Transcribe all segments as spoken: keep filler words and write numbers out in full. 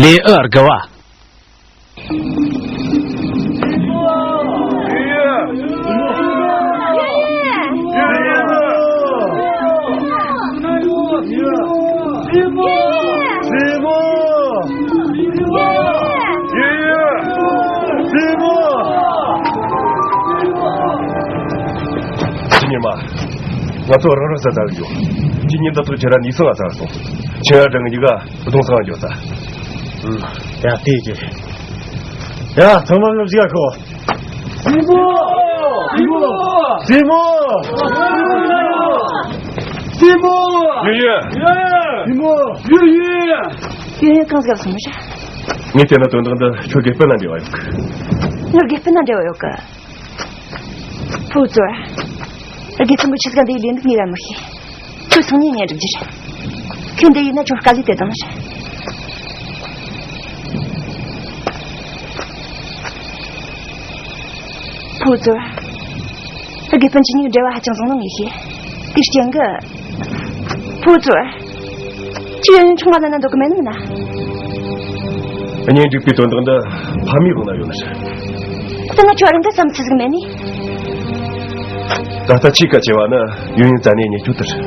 ལེའུ་དགུ་བ། ཁྱེད་ཉིན་མ། ང་ཚོ་རང་རང་ས་ཚར་ཡོད། ཁྱེད་ཉིན་འདི་ཚོ་ཁྱེད་རང་ནུས་སོང་ང་ཚར་སོང་། ཁྱེད་རང་གཉིས་ཀ་གདོང་སང་འགྱོ་ས། ཡ་དེ་ཀྱི། ཡ་ཚང་མ་ངབ་ཞིག་ག་ཁོ། སྲས་མོ། སྲས་མོ། སྲས་མོ། སྲས་མོ། ཡོད་ཡོད། སྲས་མོ། ཡོད་ཡོད། ཡོད་ཡོད་གང་ཟག་སོང་མི་ཤ། ངས་བལྟས་ན་དོན་དག་འདི་ཁྱོད་དགེ་སྤུན་ན་འབྲེལ་བ་ཡོད་གི། ངའི་དགེ་སྤུན་ན་འབྲེལ་བ་ཡོད་གི། ཕུ་ཙོ། དགེ་སྤུན་གྱི་ཆི་ཟིག་འདི་ལས་འདུག་ངས་ར་མི་ཤེས། ཁྱོད་སང་ཉིན་ཉན་འགྲིག་རྒྱུ་རེད། ཁྱོད་འདི་ཡིན་ན་ཁྱོད་དཀའ་ལས་དེ་དང་ཤ། ཕུ་ཙོ། དགེ་སྤུན་གྱི་གཉིས་འབྲེལ་བ་ཧ་ཅང་བཟང་ནོ་ངས་ཤེས། དེ་རྐྱེན་གི། ཕུ་ཙོ། ཁྱོད་ཡང་ཡང་ཆུང་མ་ལ་ན་འདོད་གི་མེད་ནི་མིན་ན། གཉེན་སྒྲིག་པའི་དོན་དག་འདི་ཕ་མའི་དབང་ན་ཡོད་ནི་རེད། ད་ང་ཁྱོད་རང་གི་བསམ་ཚུལ་ཟིག་མེད་ནི། ད་ལྟ་ཆེས་གལ་ཆེ་བ་ནི་ཡུན་ཡུན་རྩ་ནས་ཉེ་སྐྱོ་དེ་རེད།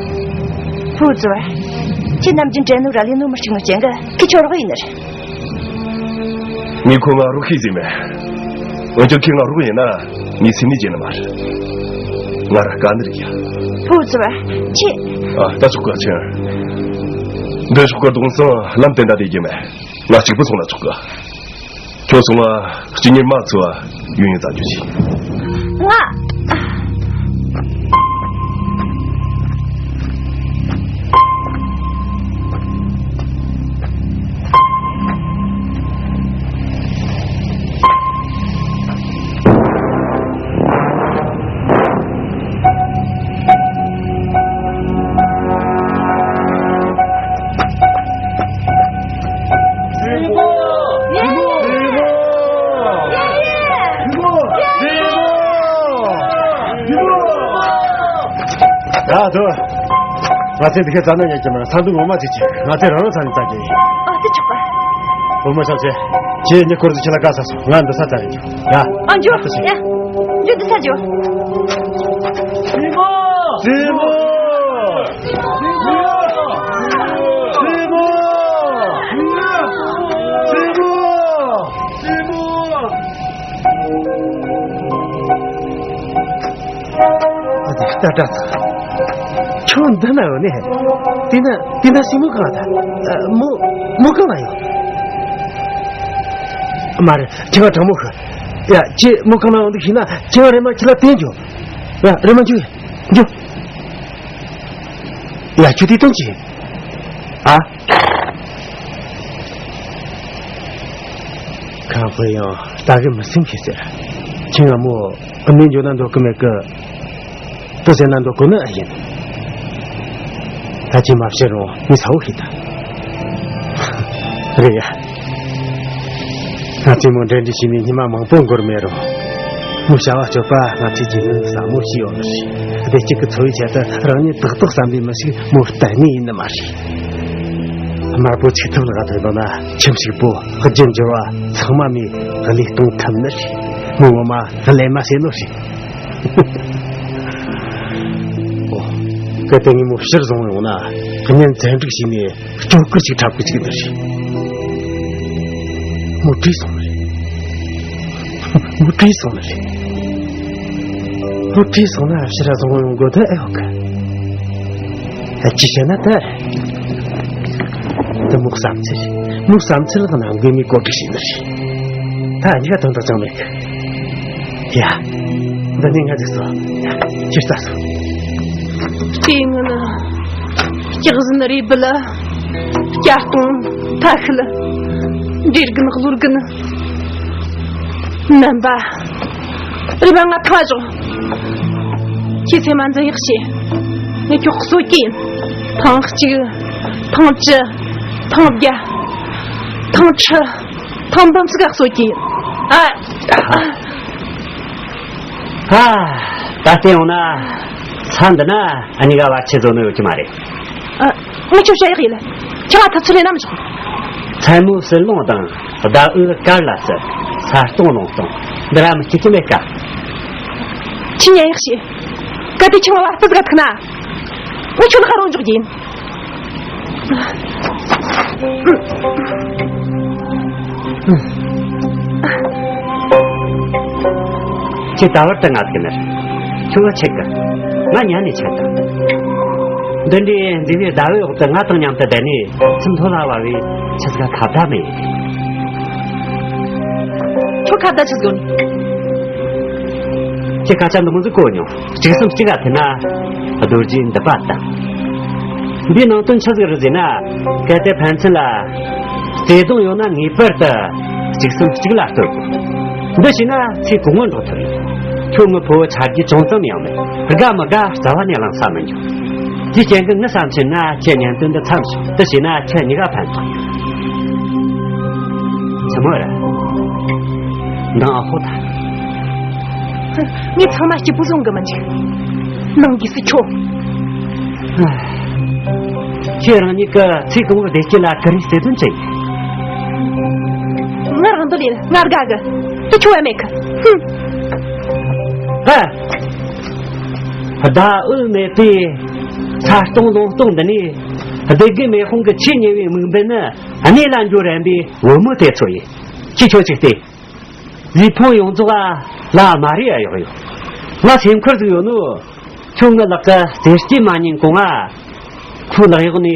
ཕུ་ཙོ། ཁྱེད་ནམ་རྒྱུན་དྲན་ནོ་ར་ལས་ནོ་མི་གཅིག་ནོ་རྐྱེན་གི་ཁྱེད་ཁྱོད་རོགས་ཡིན་ནི་རེད། ངས་ཁོ་ང་རོགས་ཤིག་ཟིན་མེད། འོན་ཀྱང་ཁྱེད་ང་རོགས་ཡིན་ན་ངས་སེམས་ནས་བརྗེད་ནི་མ་རེད། ང་ར་དཀའ་ནི་རེད་ཡ། ཕུ་ཙོ། ཁྱེད། ཨ་ད་ཆོག་གི་ཆེ། འདི་ཆོག་གི་གདོང་སང་ལམ་དེ་འདྲ་དེ་རྒྱུ་མེད། ང་གཅིག་པུ་སོང་ན་ཆོག་གི། ཁྱོད་སོང་ང་གཅིག་གཉིས་མ་ཚུ་བ་ཡུན་ཡུན་ཙམ་རྒྱུ་ཆེ། ང་། ཡ་དོ། ང་ཚོས་འདི་གའི་རྩ་ནས་ཉན་གྱི་མེད། ས་འདུག་ངོ་མ་ཅིག་ཅིག་ང་ཚོས་རང་རང་ས་ནས་བཙལ་གྱི་ཡིན། ཨ་དེ་ཆོག་ག་བུ་མོ་ཤོག་ཆེ། ཁྱེད་གཉིས་སྐོར་དུ་ཁྱེད་ལ་དགའ་ས་སོང་། ང་འདི་ས་ཙམ་ཡིན། ཡ། ཨ་འཇོ། ཡ། འཇོ་འདི་ས་འཇོ། སྲས་མོ། སྲས་མོ། སྲས་མོ། ཨ་ཙི་ལྟ་ལྟ་ཚ། ཁྱོད་འདི་ན་ཡོད་ནི། དེ་ན་དེ་ན་སྲས་མོ་གང་ལ་ད། མོ་མོ་གང་ལ་ཡོད། མ་རེད། ཁྱེད་ང་དྲང་མོ་ཤོད། ཡ་ཁྱེད་མོ་གང་ལ་ཡོད་འདུག་ཤེས་ན་ཁྱེད་ང་རེམ་མ་ཁྱེད་ལ་བསྟན་རྒྱུ། ཡ་རེམ་མ་འགྱོ། འགྱོ། ཡ་ཁྱོད་དེ་གཏོང་ཅི། ཨ། ཁང་དཔོན་ཡང་ལྟ་གི་མི་སེམས་ཤེས་ཟེར། ཁྱེད་ང་མོ་ཨ་མའི་འཇོ་ན་འདོད་གི་མེད་གི། དུ་ཟེར་ན་འདོད་གོ་ནི་ཨ་ཡིན། ད་ཁྱེད་མ་བཤད་རུང་མི་ས་བོ་ཤེས་ད། རེད་ཡ། ང་ཚོས་མོ་འབྲེལ་འདྲིས་བྱས་ནས་ཉི་མ་མང་པོ་འགོར་མེད་རུང་། མོའི་བྱ་བ་སྤྱོད་པ་ང་ཚོས་ཀྱིས་ནི་ཟབ་མོ་ཤེས་ཡོད་ནི་རེད། བདེ་སྐྱིད་ཀྱི་འཚོ་བའི་ཆེད་དུ་རང་ཉིད་ཏག་ཏག་བསམ་པའི་མི་ཞིག་མོ་གཏན་ནས་ཡིན་ནི་མ་རེད། དམར་པོ་ཆིག་ཐུབ་ལག་ཐོན་པ་ན་ཁྱིམ་ཕྱུག་པོ་རྒྱུ་འབྱོར་བ་ཚང་མ་མོས་བློས་གཏོང་ཐུབ་ནི་རེད། མོ་ངོ་མ་ཀླད་མ་ཟེར་ནོ་རེད། ཨོ། གལ་ཏེ་ངས་མོ་ཕྱིར་བཟུང་ཡོང་ན་གཉེན་བཙན་སྒྲིག་བྱས་ནས་སྐྱོ་གར་ཅིག་འཁྲབ་གི་ཅིག་འདི་རེད། མོ་བྲོས་སོང་ནི་རེད། མོ་བྲོས་སོང་ནི་རེད། མོ་བྲོས་སོང་ན་ཕྱིར་བཟུང་ཡོང་དགོས་དོན་ཨེ་ཡོད་གི། ཨ་ཅི་བྱས་ན་ད། འདི་མོ་བསམ་ཚུལ་རེད། མོ་བསམ་ཚུལ་ལ་ནང་དགོས་མི་བཀོད་སྒྲིག་བྱས་ནི་རེད། ད་ཨ་ནི་ག་དོན་དག་ཅང་མེད་གི། ཡ། འདི་ནས་ང་ཚོས་སོ། ཡ། ཁྱེར་ས་སོ། ལྟས་ངན་ནི། སྐྱག་ཟན་རུས་སྦལ། སྐྱ་སྟོང་། ཐ་ཤལ། འབྲས་རྒན་གློ་རྒན། རྣམ་པ། རེ་བ་ང་ཐ་ཞོག་ཁྱེད་ཚེ་མ་འཛིན་ཡག་བྱེད། ངས་ཁྱོད་གསོད་ཀྱི་ཡིན། ཐེངས་གཅིག་ཐེངས་བཅུ། ཐེངས་བརྒྱ། ཐེངས་ཁྲི། ཐེངས་འབུམ་ཟིག་ག་གསོད་ཀྱི་ཡིན། ཨ། ཧ། ད་བལྟས་ཡོང་ན། ས་འདི་ན་ཨ་ནི་ག་བར་ཆད་བཟོ་ནོ་ཡོད་ཀྱི་མ་རེད། ཨ། ངས་ཁྱོད་བཤད་ཡག་ཡིན། ཁྱེད་ང་ཐུབ་ཚོད་ལས་ནམ་བཞག་མཚན་མོ་ཟིལ་ལོང་དང་ཟླ་འོད་དཀར་ལ་ཟེར། ས་སྟོང་ལུང་སྟོང་འདི་ར་མི་སྐྱིད་ཀྱི་མེད་ཀ་ཁྱི་ཉན་ཡག་ཤེས། གལ་ཏེ་ཁྱི་ང་བ་སྤུ་ཟིག་ཐུག་ན། ངས་ཁྱོད་ལ་ཁ་རོག་འཇོག་གི་ཡིན། ཁྱེད་ད་བར་དུ་ང་ཐུག་ནར། ཁྱོད་ལ་ཆེ་གི་ང་ཉན་ནས་ཆེ་དང་། འདི་འདྲའི་འདི་བའི་ཟླ་བའི་འོག་ཏུ་ང་དང་མཉམ་དུ་བསྡད་ནས་ཚུར་འཐོར་ལ་བ་བའི་ཆི་ཟིག་ཁ་བརྡ་མེད། ཁྱོད་ཁ་བརྡ་ཆི་ཟིག་ཡོད་ནི། ཁྱེད་སྐད་ཆ་འདི་མོ་ཟིག་གོ་མྱོང་། གཅིག་གསུམ་གཅིག་ག་ཐུག་ན་རྡོ་རྗེ་འདི་པ་དང་། འདིའི་ནང་དོན་ཆི་ཟིག་རེད་ཟེར་ན། གལ་ཏེ་ཕན་ཚུན་ལ་བརྩེ་དུང་ཡོད་ན་ངེས་པར་དུ་གཅིག་སེམས་གཅིག་ལ་ལྟོས་དགོས། འདི་བྱས་ན་ཚེ་གང་བོར་འགྲོ་ཐུབ་ཡོད། ཁྱོད་ངའི་ཕུ་བོ་ཆ་རྒྱུས་ཅུང་ཙམ་ཡང་མེད། དགའ་མི་དགའ་རྩ་བ་ནས་གླེང་ས་མི་འཇོག་དེའི་རྐྱེན་གྱིས་ངའི་བསམ་ཚུལ་ན་ཁྱེད་གཉེན་སྟོན་འདི་མཚམས་ཞོག་དེ་བྱས་ན་ཁྱེད་གཉིས་ཀ་ཕན་ཐོགས་ཡོད། ཆི་མོ་རེད། འདང་ཨ་ཧོ་ད། ངས་ཚང་མ་སྐྱིད་པོ་བཟུང་གི་མི་འཇུག་ནང་སྒོས་སུ་ཁྱོད། ཁྱེད་རང་ཉིད་ཀྱི་ཚེ་གང་བོར་བདེ་སྐྱིད་ལ་ཀུ་རེ་ཟེར་དོན་ཅི་ཡིན། ང་རང་འདོད་ལས་ང་དགའ་གི་དེ་ཁྱོད་ཡ་མེད་གི་ཧུམ། ཨ། ཟླ་འོད་མེད་པའི་ས་སྟོང་ལུང་སྟོང་འདི་ནས་བདེ་དགེ་མེ་དཔུང་གི་ཆེས་ཉེ་བའི་དམིགས་འབེན་ནི་གནས་ལ་འགྱོ་རན་པའི་བུ་མོ་དེ་ཚོ་ཡིན། ཁྱེད་ཁྱོད་ཅིག་ལྟོས། ལུས་ཕུང་ཡོངས་རྫོགས་ལ་མ་རེ་ཨ་ཡོག་ཡོད། ང་སེམས་ཁུར་ཟིག་ཡོད་ནོ། ཁྱོད་ངའི་ལག་གི་རྩེ་སྐྱེས་མ་ཉན་གོང་ང་ཁོའི་ལག་གཡོག་ནས་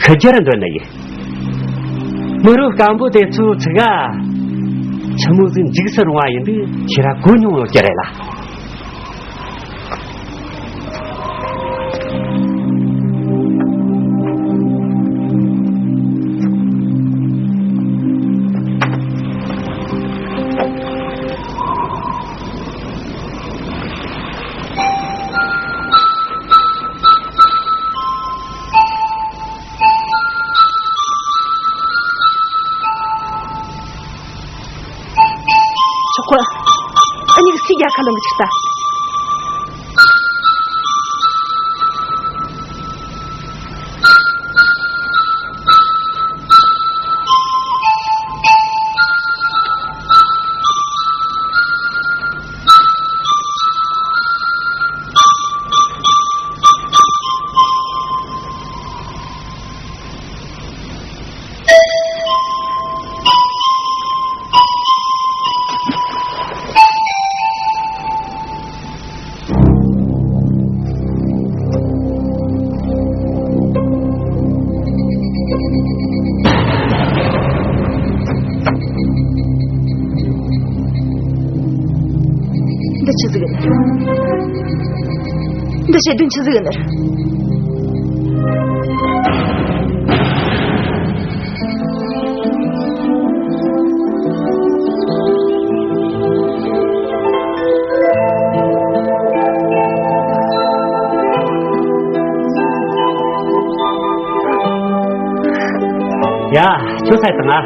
ཤི་རྒྱུར་འདོད་ནི་ཡིན། མི་རབས་སྐམ་པོ་དེ་ཚོའི་ཚིག་ག་ཆི་མོ་ཟིག་འཇིགས་སུ་རུང་བ་ཡིན་དུས་ཁྱེད་ར་གོ་མྱོང་ཡོད་ཀྱི་རེད་ལ། ཆོག་གོ། ཨ་ནི་སི་རྒྱལ་ཁ་ལོན་གི་ཆིག་ལྟ། འདི་ཆི་ཟིག་ཡིན། འདི་བྱེད་དོན་ཆི་ཟིག་ཡིན། ཡ། ཁྱོད་ཚད་དང་ང་།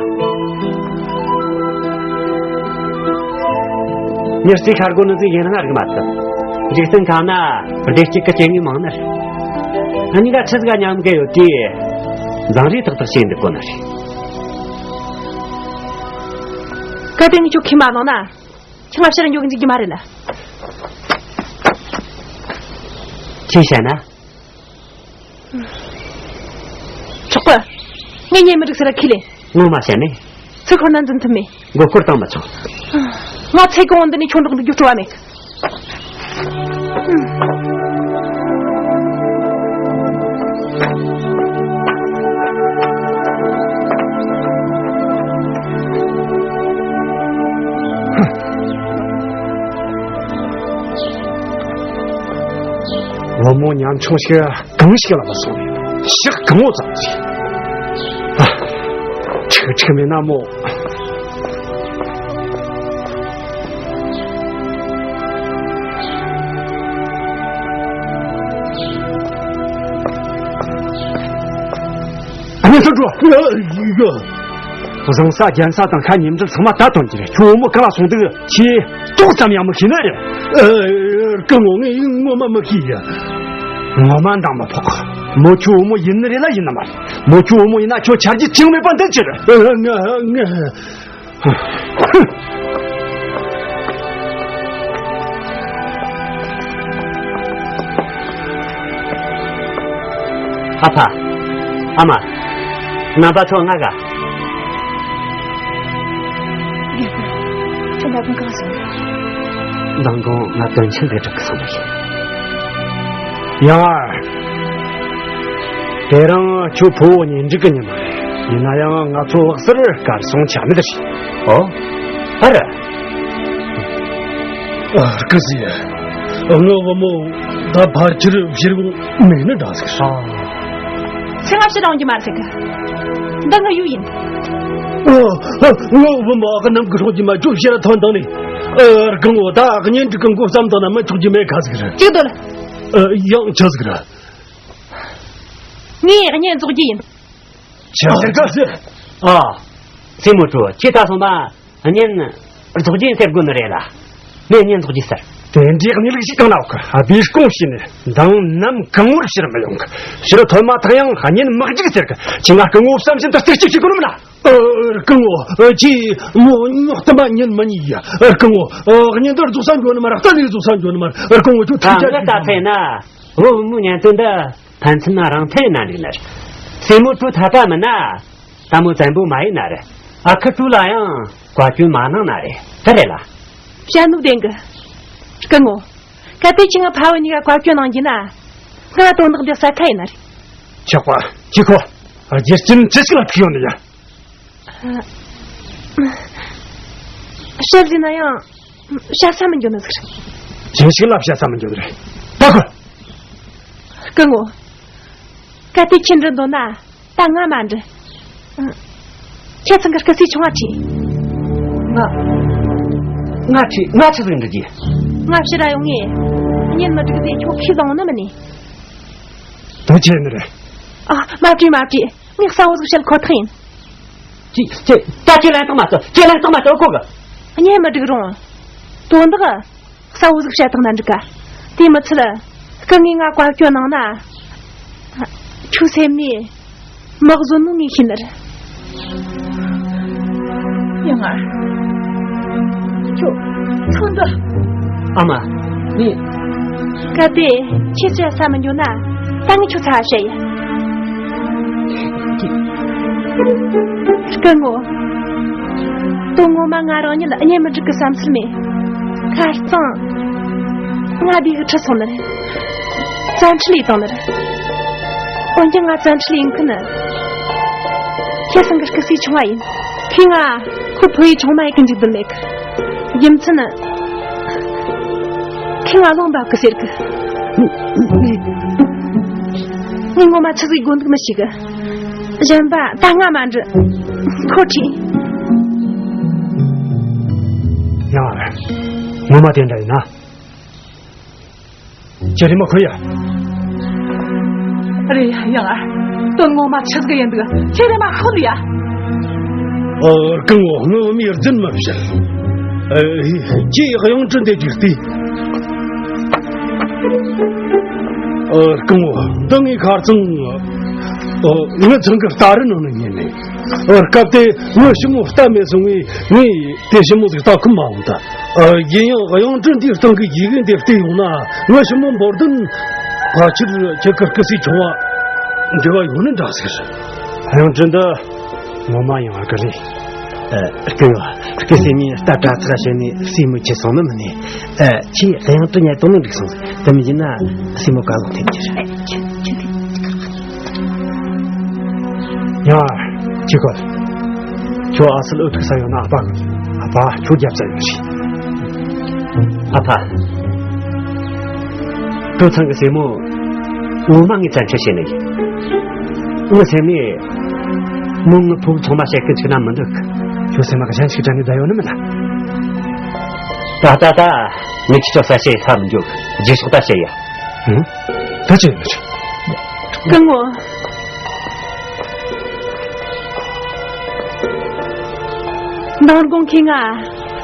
མྱི་རྩིས་ཁར་དགོས་ནི་ཟིག་ཡིན་ང་རིག་མ་ཐུབ། འཇིག་རྟེན་ཁམས་ན་བདེ་སྐྱིད་ཀྱི་སྐྱེ་དངོས་མང་ནི་རེད། ཨ་ནི་ག་ཆི་ཟིག་ག་མཉམ་གི་ཡོད་དུས། འཛིང་རེས་ཏག་ཏག་བྱས་འདུག་དགོས་ནི་རེད། གལ་ཏེ་ངས་ཁྱོད་ཁས་མ་བླངས་ན། ཁྱེད་ང་ཕྱིར་འགྱོ་གི་འཇུག་རྒྱུ་མ་རེད་ལ། ཁྱེད་བཤད་ན། ཆོག་གི་ངས་ཉན་མི་འགྲིག་ཟེར་ར་ཁས་ལེན། ངོ་མ་བཤད་ནས། ཚེ་འཁོར་ན་འཛིན་ཐུབ་མེད། མགོ་སྐོར་བཏང་མི་ཆོག་ང་ཚེ་གང་བོ་འདི་ནས་ཁྱོད་འགྲོགས་འདུག་རྒྱུ་སྤྲོ་བ་མེད། བུ་མོ་ཉམ་ཆུང་ཞིག་གང་ཞིག་ལ་མ་སོང་། ཞག་གང་བོ་ཙམ་ཞིག་ཨ། ཁྲིག་ཁྲིག་མེད་ན་མོ། ཨ་ནེ་སུ་འགྲོ། བཟང་ས་རྒྱན་ས་དང་ཁ་ཉིམ་འགྲིལ་ཚང་མ་ད་དོན་གྱི་རེད། ཁྱོད་བུ་མོ་གང་ལ་སོང་འདུག་ཁྱེད་ཏོག་ཙམ་ཡང་མི་ཤེས་ནི་རེད། ཨ། སྐུ་ངོ་ངས་ངོ་མ་མི་ཤེས་ཡ། ངོ་མ་འདང་མི་ཕོག་མོ་ཁྱོད་བུ་མོ་ཡིན་ནི་རེད་ལ་ཡིན་ནི་མ་རེད། མོ་ཁྱོད་བུ་མོ་ཡིན་ན་ཁྱོད་ཆ་རྒྱུས་ཅི་ཡང་མེད་པ་འདི་ཅི་རེད། ཨ། ང་ང་ཨ་ཕ། ཨ་མ། རྣམ་པ་ཚོ་ང་ག་ཁྱོད་ད་དུང་གང་སོང་། མདང་དགོང་ང་དོན་ཆེན་དེ་འགྲིག་གི་སོང་བ་ཡིན། ཡང་ཨ། དེ་རིང་ཁྱོད་ཕུ་བོ་གཉེན་སྒྲིག་གི་ཉིན་མ་རེད། ཡིན་ན་ཡང་ང་ཚོ་བག་སར་གར་སོང་ཆ་མེད་རེད། ཨོ། ཨ་ར། ཨ། སྐུ་སྲས། ངའི་བུ་མོ་ད་ཕལ་ཆེར་ཕྱིར་འོང་མེད་ནི་འདྲ་ཟིག་རེད། ཨ། ཚེ་སྔ་ཕྱི་རང་གི་མ་ཟིག་འདི་ངའི་ཡུལ་ཡིན། ཨོ། ཨ། ངའི་བུ་མོ་ཨ་ཁུ་ནམ་གི་སྲོག་གི་མ་ཁྱོད་ཕྱིར་ཐོན་དང་ནི། ཨ། སྐུ་ངོ། ད་གཉེན་སྒྲིག་གི་འགོ་བརྩམས་དང་ན་མི་ཆོག་རྒྱུ་མེད་ཁ་ཟིག་རེད། ཅིག་སྡོད་ལ། ཨ། ཡང་ཆི་ཟིག་རེད། ངས་གཉེན་རྫོགས་རྒྱུ་ཡིན། ཆི་ཟེར་གི། ཨ། སྲས་མོ་ཁྲོ། ཁྱེད་ད་སོང་མ། གཉེན་རྫོགས་རྒྱུ་ཟེར་དགོས་ནི་རེད་ལ། ངས་གཉེན་རྫོགས་རྒྱུ་ཟེར། དེ་འདྲའི་གནས་ལུགས་ཤིག་གང་ན་ཡོད་གི། ཨ། བེ་སྐོང་བྱས་ནས་མདང་ནམ་གང་བོར་ཕྱིར་མི་ཡོང་གི། ཕྱིར་ཐོན་མ་ཐག་ཡང་གཉེན་མི་འགྲིག་ཟེར་གི། ཁྱེད་ང་སྐུ་ངོ་བསམ་བཞིན་དུ་རྩིས་གཅིག་བྱེད་དགོས་ནི་མིན་ན། ཨ། སྐུ་ངོ། ཨ། ཁྱེད་མོ་ཉོག་ཏུ་མ་ཉན་མི་ཉན་ཡ། ཨ། སྐུ་ངོ། ཨ། གཉེན་འདི་རྫོགས་ས་འགྱོ་ནི་མ་རེད། སྟན་ནས་རྫོགས་ས་འགྱོ་ནི་མ་རེད། ཨ། སྐུ་ངོ་ཁྱོད་ད་ཐུགས་ཆ་ངས་ད་ཕན་ན། བུ་མོ་གཉེན་སྟོན་འདི་ཕན་ཚུན་རང་འཐད་ན་འགྲིག་ནི་རེད། སྲས་མོ་ཁྲོ་འཐད་པ་མིན་ན། ལྟད་མོ་བཙན་པོ་མ་ཡིན་ན་རེད། ཨ་ཁུ་ཁྲོ་ལ་ཡང་བཀའ་བཀྱོན་མ་གནང་ན་རེད། དེ་རེད་ལ། བཤད་ནུབ་ལྡན་གི། སྐུ་ངོ། གལ་ཏེ་ཁྱེད་ང་ཕ་བུ་གཉིས་ཀ་བཀའ་བཀྱོན་གནང་རྒྱུ་ན། ང་དོན་དག་འདི་གསལ་ཁ་ཡིན་ན་རེད། ཆོག་པ། ཁྱེད་ཁོ། རྒྱུ་རྐྱེན་ཅི་ཞིག་ལ་ཐུག་ཡོང་ནི་ཡ། བཤད་ཟིན་ན་ཡང་བཤད་ས་མི་འགྱོ་ནི་ཟིག་རེད། ཅི་ཞིག་ལ་བཤད་ས་མི་འགྱོ་ནི་རེད། ད་ཁོ། སྐུ་ངོ། གལ་ཏེ་ཁྱེད་འདྲི་འདོད་ན་ད་ང་མ་འདྲི། ཁྱེད་ཚང་གི་སྐུ་སྲས་ཆུང་བ་ཁྲིད། ང་། ང་ཁྲིད། ང་ཆི་ཟིག་འདྲི་རྒྱུ། ང་ཕྱིར་ར་ཡོང་ངས། གཉེན་མི་སྒྲིག་ཟེར་ཁྱོད་ཁས་བླངས་ནི་མིན་ནི། དེ་ཆི་ནི་རེད། ཨ། མ་བྲིས་མ་བྲིས། ངས་གསལ་བོ་ཟིག་བཤད་ཁོ་ཐག་ཡིན། ཅི། ཅི། ད་ཁྱེད་ལན་ཐག་མ་ཆོད། ཁྱེད་ལན་ཐག་མ་ཆོད་གོ་གི། གཉེན་མི་སྒྲིག་རུང་། དོན་དག་གསལ་བོ་ཟིག་བཤད་ཐུབ་ན་འགྲིག་ག། དེ་མི་ཚད། སྐུ་ངོས་ང་བཀའ་བཀྱོན་གནང་ན། ཁྱོད་སེམས་ནས་མི་བཟོད་ནོ་ངས་ཤེས་ནི་རེད། ཡང་ང་། ཁྱོད་ཚང་འདི། ཨ་མ། ངས། གལ་ཏེ་ཁྱེད་བཤད་ས་མི་འགྱོ་ན་ད་ངས་ཁྱོད་ཚ་བ་བཤད་ཡ། སྐུ་ངོ། དོན་ངོ་མ་ང་རང་ཉིད་གཉེན་མི་སྒྲིག་གི་བསམ་ཚུལ་མེད། ཁ་རྩང་། ང་བདེ་གི་ཁྲིད་སོང་ནི་རེད། བཙན་ཁྲིད་ལས་བཏང་ནི་རེད། འོན་ཀྱང་ང་བཙན་ཁྲིད་ལས་ཡིན་མཁན་ནི། ཁྱེད་ཚང་གི་སྐུ་སྲས་ཆུང་བ་ཡིན། ཁོས་ང་ཁོ་ཕུ་བོའི་ཆུང་མ་ཡི་གི་འཇིག་རྟེན་མེད་གི། རྒྱུ་མཚན་ནི། ཁོས་ང་རླུང་འབབ་གི་ཟེར་གི། ངས་ངོ་མ་ཆི་ཟིག་དགོས་འདུག་མི་ཤེས་གི། གཞན་པ་ད་ང་མ་འདྲི། ཁོ་ཁྲིད། ཡང་། ངོ་མ་དེ་འདྲ་ཡིན་ན། ཁྱེད་རེ་མ་ཁོ་ཡ། རེད་ཡ། ཡང་ཨ། དོན་ངོ་མ་ཆི་ཟིག་ཡིན་འདུག་ཁྱེད་རེ་མ་ཁོ་ལ་ཡ། ཨ། སྐུ་ངོ། ངའི་བུ་མོས་རྫུན་མ་བཤད། ཨ། ཁྱེད་གཡང་ཁྲི་འདི་བརྒྱུགས་ཏེ། ཨ། སྐུ་ངོ། འདི་ངའི་ཁ་རྩང་། ཨ། ངའི་ཚང་གི་རྟ་རི་ནང་ནས་ཉོས་ནས། ཨ། སྐབས་དེ་ངའི་ཞི་མོ་རྟ་མེད་སོང་བས་ངས་དེ་ཞི་མོ་ཟིག་རྟ་ཁུར་མ་འོང་ད། ཨ། ཡིན་ཡང་གཡང་ཁྲི་འདིའི་སྟེང་གི་ཡི་གེ་འདི་བལྟས་ཡོང་ན་ངའི་ཞི་མོ་འབོར་དོན་ཕལ་ཆེར་ཁྱེད་ཀྱི་སྐུ་སྲས་ཆུང་བ་འབྲེལ་བ་ཡོད་ནི་འདྲ་ཟེར། གཡང་ཁྲི་འདི་ངོ་མ་ཡང་ཨ་ཀི་རེད། ཨ། སྐུ་ངོ། སྐུ་སྲས་མོས་རྟ་དྲག་ཚགས་བྱས་ནས་སྲས་མོ་ཁྲིད་སོང་ནི་མིན་ནས། ཨ། ཁྱེད་གཡང་ཁྲི་ཉལ་དོན་ནི་འགྲིག་སོང་། དེ་མིན་ཡིན་ན་སྲས་མོ་བཀའ་ལུང་ཐེབས་རྒྱུ་རེད། ཡ། ཁྱེད་ཁོ། ཁྱོད་ཨ་སལ་ཨུ་ཐུག་ས་ཡོད་ན་ཨ་ཕ། ཨ་ཕ་ཁྱོད་རྒྱབ་ས་ཡོད་རེད། ཨ་ཕ། ཁྲོ་ཚང་གི་སྲས་མོ་ངོ་མ་ངས་བཙན་ཁྲིད་བྱས་ནས་ཡིན། ངའི་སེམས་ནས་མོ་ངའི་ཕུ་བོ་ཚང་མ་བཤད་གི་འཇུག་ན་མི་འདུག་ཁྱོད་སེམས་ལ་གཞན་ཞིག་དྲན་ནས་བསྡད་ཡོད་ནི་མིན་ན། ད་ད་ད་ངས་ཁྱེད་ཆོ་ས་བཤད་ས་མི་འཇུག་རྗེས་ཕྱོགས་ད་བཤད་ཡ། ཧུམ། ད་ཅི་ཡིན་ནི་རེད། སྐུ་ངོ། མདང་དགོང་ཁོས་ང་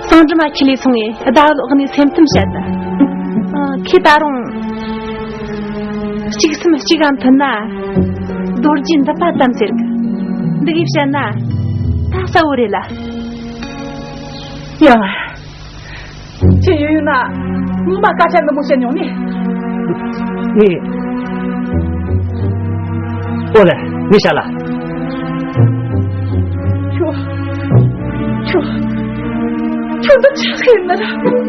གཙང་སྦྲ་མ་ཁྱེར་ལས་སོང་ངས་ཟླ་བ་ལོག་ནས་སེམས་གཏམ་བཤད་ད། ཨ། ཁོས་ད་རུང་། གཅིག་སེམས་གཅིག་ཨ་མཐུན་ན། རྡོ་རྗེ་འདི་པ་དམ་ཟེར་གི། འདི་གིས་བཤད་ན། ད་གསལ་བོ་རེད་ལ། ཡང་། ཁྱེད་ཡོད་ཡོད་ན། ངོ་མ་སྐད་ཆ་འདི་མོ་བཤད་མྱོང་ནི། ངས། ཨོ་ལེ། ངས་བཤད་ལ། ཁྱོད། ཁྱོད། ཁྱོད་འདི་ཆི་ཟིག་ཡིན་ནི་ར།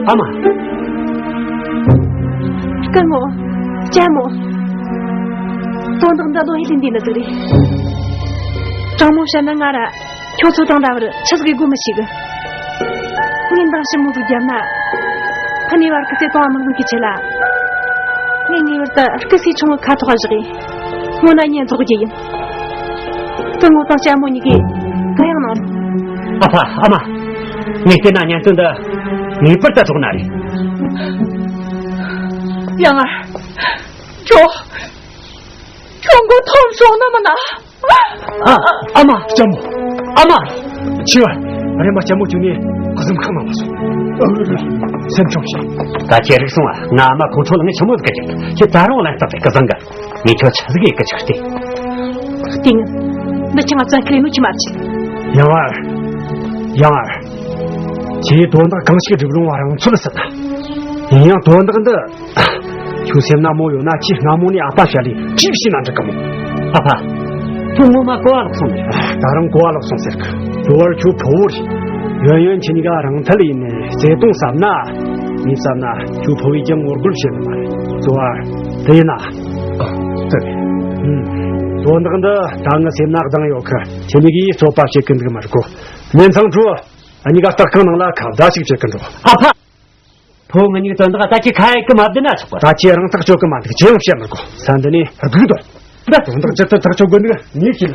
ཨ་མ། སྐུ་ངོ། ལྕམ་མོ། དོན་དག་འདི་ལོ་ཧེ་ལིན་འདི་ནི་ཟིག་རེད། དྲང་མོ་བཤད་ན་ང་ར། ཁྱོད་ཚོ་དང་འདྲ་བར་ཆི་ཟིག་གི་སྒོ་མི་ཞིག་ངན་དང་ཞི་མོ་ཟིག་བརྒྱབ་ན། ཕ་ནི་བར་སྐུ་ཚེ་གཏོང་བ་མང་མང་གི་ཆེད་ལ། ངས་ངེས་པར་དུ་སྐུ་སྲས་ཆུང་ངུ་ཁ་ཐོག་བཞག་ཡིན། སྔོན་ན་ཉན་རྫོགས་རྒྱུ་ཡིན། སྐུ་ངོ་དང་ལྕམ་མོ་གཉིས་ཀས་གུ་ཡངས་གནང་རོགས། ཨ་ཕ། ཨ་མ། ངས་བལྟས་ན་ཉན་དོན་འདི་ངེས་པར་དུ་རྫོགས་ན་རེད། ཡང་ང་། ཁྱོད། ཁྱོད་མགོ་འཐོམ་སོང་ན་མིན་ན། ཨ། ཨ་མ། ལྕམ་མོ། ཨ་མ། ཆི་བ། རེམ་མ་ལྕམ་མོ་ཁྱོད་ནི་གཟིམ་ཁང་ནང་ལ་སོང་། ཨ། སེམས་ཆུང་བྱོས། ད་ཁྱེད་རིག་སོང་ཨ། ང་ཨ་མ་ཁོང་ཁྲོ་ལངས་ཆི་མོ་ཟིག་གི་ཁྱེད་ད་རུང་ལན་སྟབས་རེ་སྐུ་གཟང་གི། ངས་ཁྱོད་ཆི་ཟིག་ཡེ་གི་ཆིག་སྟེ། ལྟས་ངན། འདི་ཆི་ང་བཙན་ཁ་ལས་ནུ་ཆི་མ་རེད། ཡང་བར། ཡང་བར། ཁྱེད་དོན་དག་གང་ཞིག་སྒྲུབ་རུང་བ་རང་ཚོད་ཟིན་ན། ཡིན་ཡང་དོན་དག་འདི། ཁྱོད་སེམས་ན་མོ་ཡོད་ན་ཁྱེད་སྔ་མོ་ནས་ཨ་ཕ་བཤད་ལས་ཅིག་བྱས་ན་འགྲིག་གི་མོ། ཨ་ཕ། ཁྱོད་ངོ་མ་གོ་བ་ལོག་སོང་མེད། ད་རུང་གོ་བ་ལོག་སོང་ཟེར་གི། གཙོ་བོར་ཁྱོད་ཕོ་བོ་རེད། ཡོན་ཡོན་ཁྱེད་གཉིས་ཀ་རང་ཐད་ཡིན་ནས་བརྩེ་དུང་བསམ་ན། ངས་བསམ་ན་ཁྱོད་ཕོ་བོས་ཀྱང་ངོ་རྒོལ་བྱེད་ནི་མ་རེད། གཙོ་བོར་དེ་ཡིན་ན། ཨ། དེ་རེད། ཨུམ། དོན་དག་འདི་ད་ངའི་སེམས་ན་གདེང་ཡོད་གི། ཁྱེད་གཉིས་ཀྱིས་རྩོད་པ་བྱེད་གི་འདུག་མི་དགོས། མིན་ཚང་ཁྲོ། ཨ་གཉིས་ཀ་ལྟག་ཁང་ནང་ལ་ཁ་བརྡ་ཞིག་བྱེད་གི་འགྲོ། ཨ་ཕ། ཕོ་ང་གཉིས་དོན་དག་ད་ཁྱེད་ཁ་ཡེ་གི་མ་བསྡད་ན་ཆོག་གི། ད་ཁྱེད་རང་ཐག་གཅོད་གི་མ་འདུག་ཅི་ཡང་བཤད་མི་དགོས། ས་འདི་ནས་སྡུག་དོ། ད་དོན་དག་ཇི་ལྟར་ཐག་གཅོད་དགོས་འདུག་ངས་ཤེས།